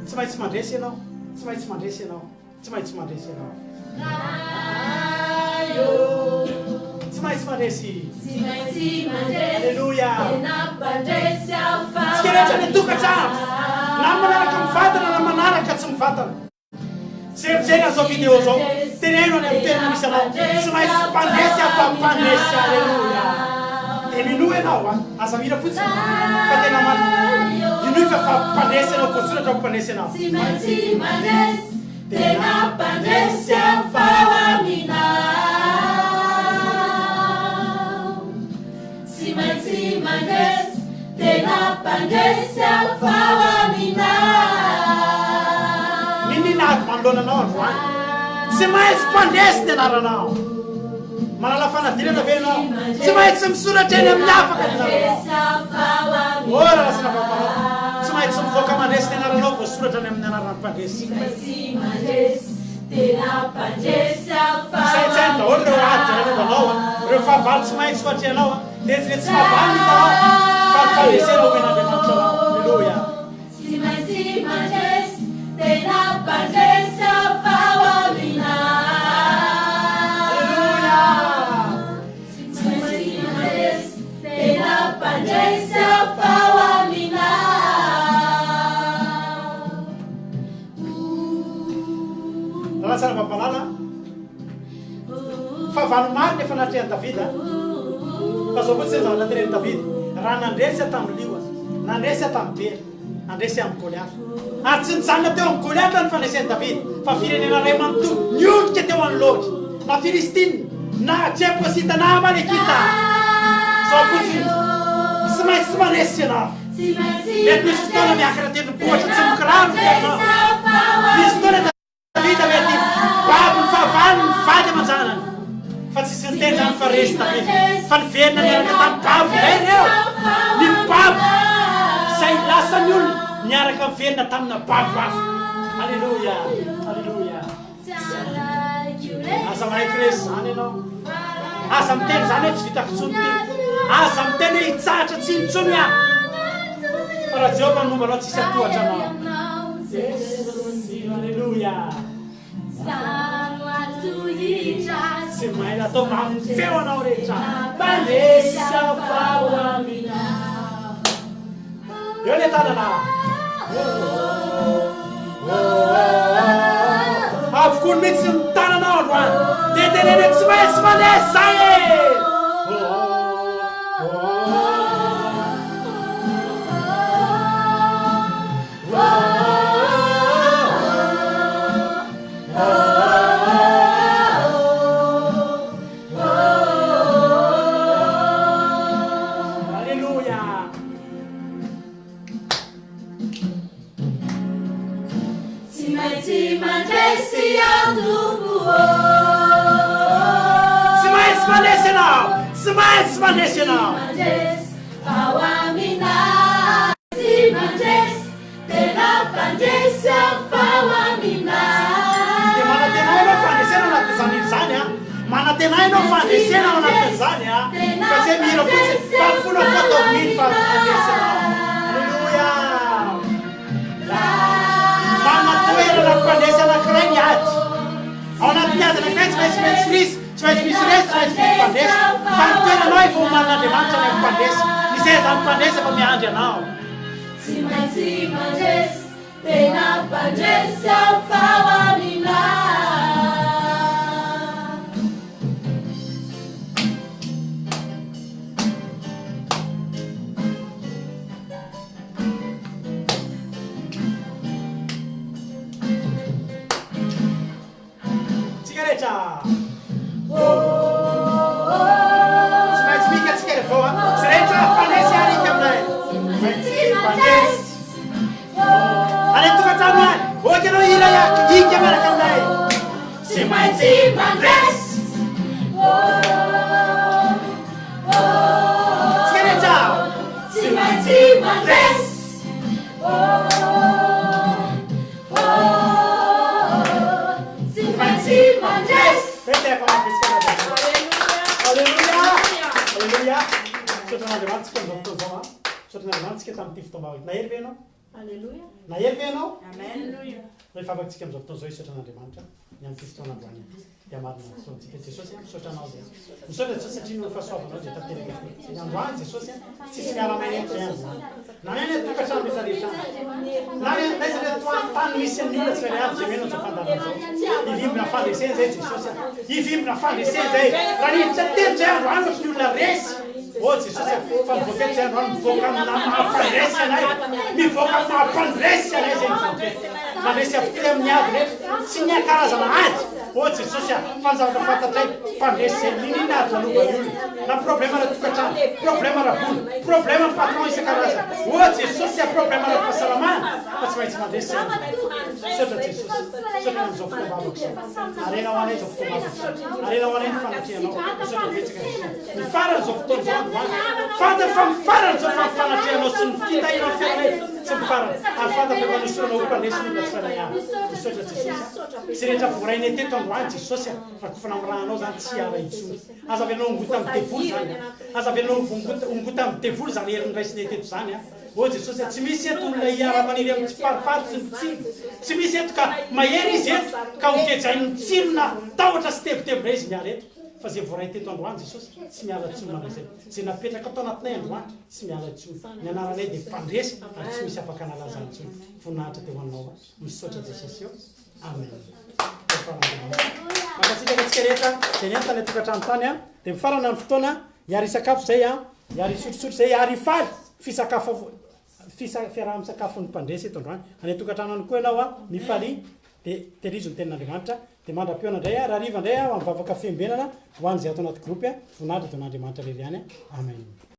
Tsy maintsy mandresy ianao, tsy maintsy mandresy ianao. Tsy maintsy mandresy ianao. Tsy maintsy mandresy. Tsy maintsy mandresy. Aleloia. Tena mpandresy aho fa. Tsika rehetra any an-tokantrano. Na manaraka mivantana na manaraka tsy mivantana. Zay mijery an'izao vidéo izao, teneno any amin'ny toerana misy anao, tsy maintsy mpandresy aho fa mpandresy. Aleloia. Dia minoa ianao a. Aza mihira fotsiny fa tena marina. Inoy fa fa mpandresy ianao, voasoratra ho mpandresy ianao. Tsy maintsy mandresy, tena mpandresy aho fa ho aminao. Tsy maintsy mandresy, tena mpandresy aho fa ho aminao. Niniana ady manoloana anao androany. Tsy maintsy mpandresy ny anaranao. Manala fanadinana ve ianao? Tsy maintsy misoratra eny amin'ny afaka ny anaranao. Oh, raha sy raha Tsy maintsy mivoaka mandresy ny anaranao voasoratra any amin'ny anaran'ny mpandresy. Saintsaino daholo ireo ady izay nanaovanao, ireo fahavalo tsy maintsy ho atrehanao. Dia tsy ilay tsy fahavalo no hitanao, fa ny fandresena omen'Andriamanitra anao. Aleloia. Tsy maintsy mandresy, tena mpandresy aho fa ho aminao. Aleloia. Tsy maintsy mandresy, tena mpandresy aho fa ho aminao. Rahalahy tsara mampahalala fahavalo maro ny efa natrehan'i Davida, fa izao fotsiny ny zavatra tenenin'i Davida, raha nandresy aho tamin'ny liona, nandresy aho tamin'ny bera, handresy aho amin'i Goliata. Ary tsy nijanona teo amin'i Goliata ny fandresen'i Davida, fa firenena iray manontolo niondrika teo anoloany, na Filistina, na Jebosita, na Amalekita. Izao fotsiny, tsy maintsy mandresy ianao. Mety misy fotoana miakatra tendrombohitra tsy mikiraro ny fiainanao. Misy fotoana Davida mety babo ny fahavalony ny vady aman-janany. Fa tsisy niteny izany fa resy Davida. Fa niverina niaraka tamin'ny babo indray ireo. Ny babo izay lasan'ny olona niaraka niverina tamina babo hafa. Aleloia! Aleloia! Aza manaiky resy izany ianao. Aza miteny izany hoe tsy vitako intsony ity. Aza miteny hoe hitsahatra tsy intsony aho. Fa raha Jehovah no momba anao tsisy hatohatra anao. Aleloia. Tsy maintsy atao amin'ny feo anao rehetra. Mpandresy aho fa ho aminao. Eo le tanana. Avokoa mihitsy ny tananao androany. Dia teneno hoe tsy maintsy mandresy zay e. Alléluia. Tsy maintsy mandresy aho Tompo ô. Tsy maintsy mandresy ianao. Tsy maintsy mandresy ianao. Mandresy fa ho aminao. Tsy mandresy, tena mpandresy aho fa ho aminao. Dia manantena ianao fandresena ao anatin'izany hira izany an. Manantena ianao fandresena ao anatin'izany an. Fa tsy hoe mihira fotsiny fa ny fonao koa ataovy mino fa handresy ianao. Alléluia. Manana toerana mpandresy anankiray ny ady. Ao anatin'ny ady anankiray tsy maintsy maintsy misy, tsy maintsy misy resy, tsy maintsy misy mpandresy. Fa ny toeranao efa omanin'Andriamanitra any amin'ny mpandresy. Ny sezan'ny mpandresy efa miandry anao. Tsy maintsy mandresy, tena mpandresy aho fa ho aminao. Tsika rehetra. Tsy maintsy mika tsika rehefa ao a. Tsy rehetra mpandresy ary ika aminay. Tsy maintsy mpandresy. Any an-tokantrano any. Ohatra ianao hira ika miaraka aminay. Tsy maintsy mpandresy. Tsika rehetra. Tsy maintsy mandresy. Tsy maintsy mandresy. Fety efa mandresy Alléluia. Alléluia. Misaotra an'Andriamanitra tsika amin'izao fotoana izao a. Misaotra an'Andriamanitra tsika tamin'ity fotoam-bavaka. Nahery ve ianao? Alléluia. Nahery ve ianao? Amen. Rehefa afaka-tsika amin'izao fotoana izao hisaotra an'Andriamanitra ny amin'ity fotoana androany ity. Dia marina ny fotoantsika. Jesosy a, misaotra anao izay. Misaotra Jesosy satria noho ny fahasoavanao dia tanteraka ny androany Jesosy a. Tsisy miara-maina eto izay androany. Na any an-tokantrano rehetra rehetra any. Na any n'aiza n'aiza tany misy an'ny olona tsirairay avy izay mino an'izao fandaharana izao. Hivimbina fandresena izay Jesosy a. Hivimbina fandresena izay. Raha niditra telo izay androany ohatry ny olona resy. Oh Jesosy a, fa mivoaka eto izay androany, mivoaka amin'ny maha mpandresy anay. Mivoaka amin'ny maha mpandresy anay izay mivoaka eto. Mandresy avokoa amin'ny ady rehetra. Tsy ny karazana ady. Oh Jesosy a, fa ny zavatra fantatray, mpandresy izay niniana ady nanova ny olona. Na problème ara-tokantrano, problème ara-bola, problème amin'ny patron isan-karazany. Oh Jesosy a, problème ara-pahasalamana, fa tsy maintsy mandresy izay androany. Misaotra Jesosy. Misaotra amin'izao fotoam-bavaka izao. Harena ho anay izao fotoam-bavaka izao. Harena ho anay ny fanatrehanao. Misaotra betsaka Jesosy. Mifarana izao fotoana izao androany. Fantatra fa mifarana izao fa ny fanatrehanao sy ny fitahianao fiainanay tsy mifarana. Ary fantatra fa efa nosorana ho mpandresy ny olona tsirairay avy. Misaotra Jesosy a. Izay rehetra voarainay teto androany Jesosy a. Rakofana amin'ny rà anao izany tsy hiala intsony. Aza avelao hongotan'ny devoly izany a. Aza avelao hongotan'ny devoly izany hery noraisinay teto izany a. Ô Jesosy a, tsy misy eto olona hiara-maniry amin'ny tsiparifary sy ny tsilo. Tsy misy eto ka mahery izy eto ka ho gejain'ny tsilo na tahotra sy tebiteby indray izy miala eto. Fa izay voaray teto androany Jesosy, tsy miala intsony mandrakizay. Izay napetraka tao anatinay androany, tsy miala intsony. Ny anaranay dia mpandresy ary tsy misy afaka hanala izany intsony. Voninahitra dia ho Anao. Misaotra Jesosy ô. Amen. Mankasitraka antsika rehetra izay nihaino tany an-tokantrano tany an. Dia mifarana ny fotoana, hiary hisakafo izay an, hiary hisotrosotro izay, hiary hifaly fisakafo fisa fiaraha-misakafon'ny mpandresy eto androany. Any an-tokantrano any koa ianao an, mifalia dia tehirizo ny tenin'Andriamanitra. Dia mandra-pihaona indray an, rahariva indray an, ho amin'ny vavaka fiambenana ho an'izay ato anaty groupe an. Voninahitra dia ho an'Andriamanitra irery ihany an. Amen.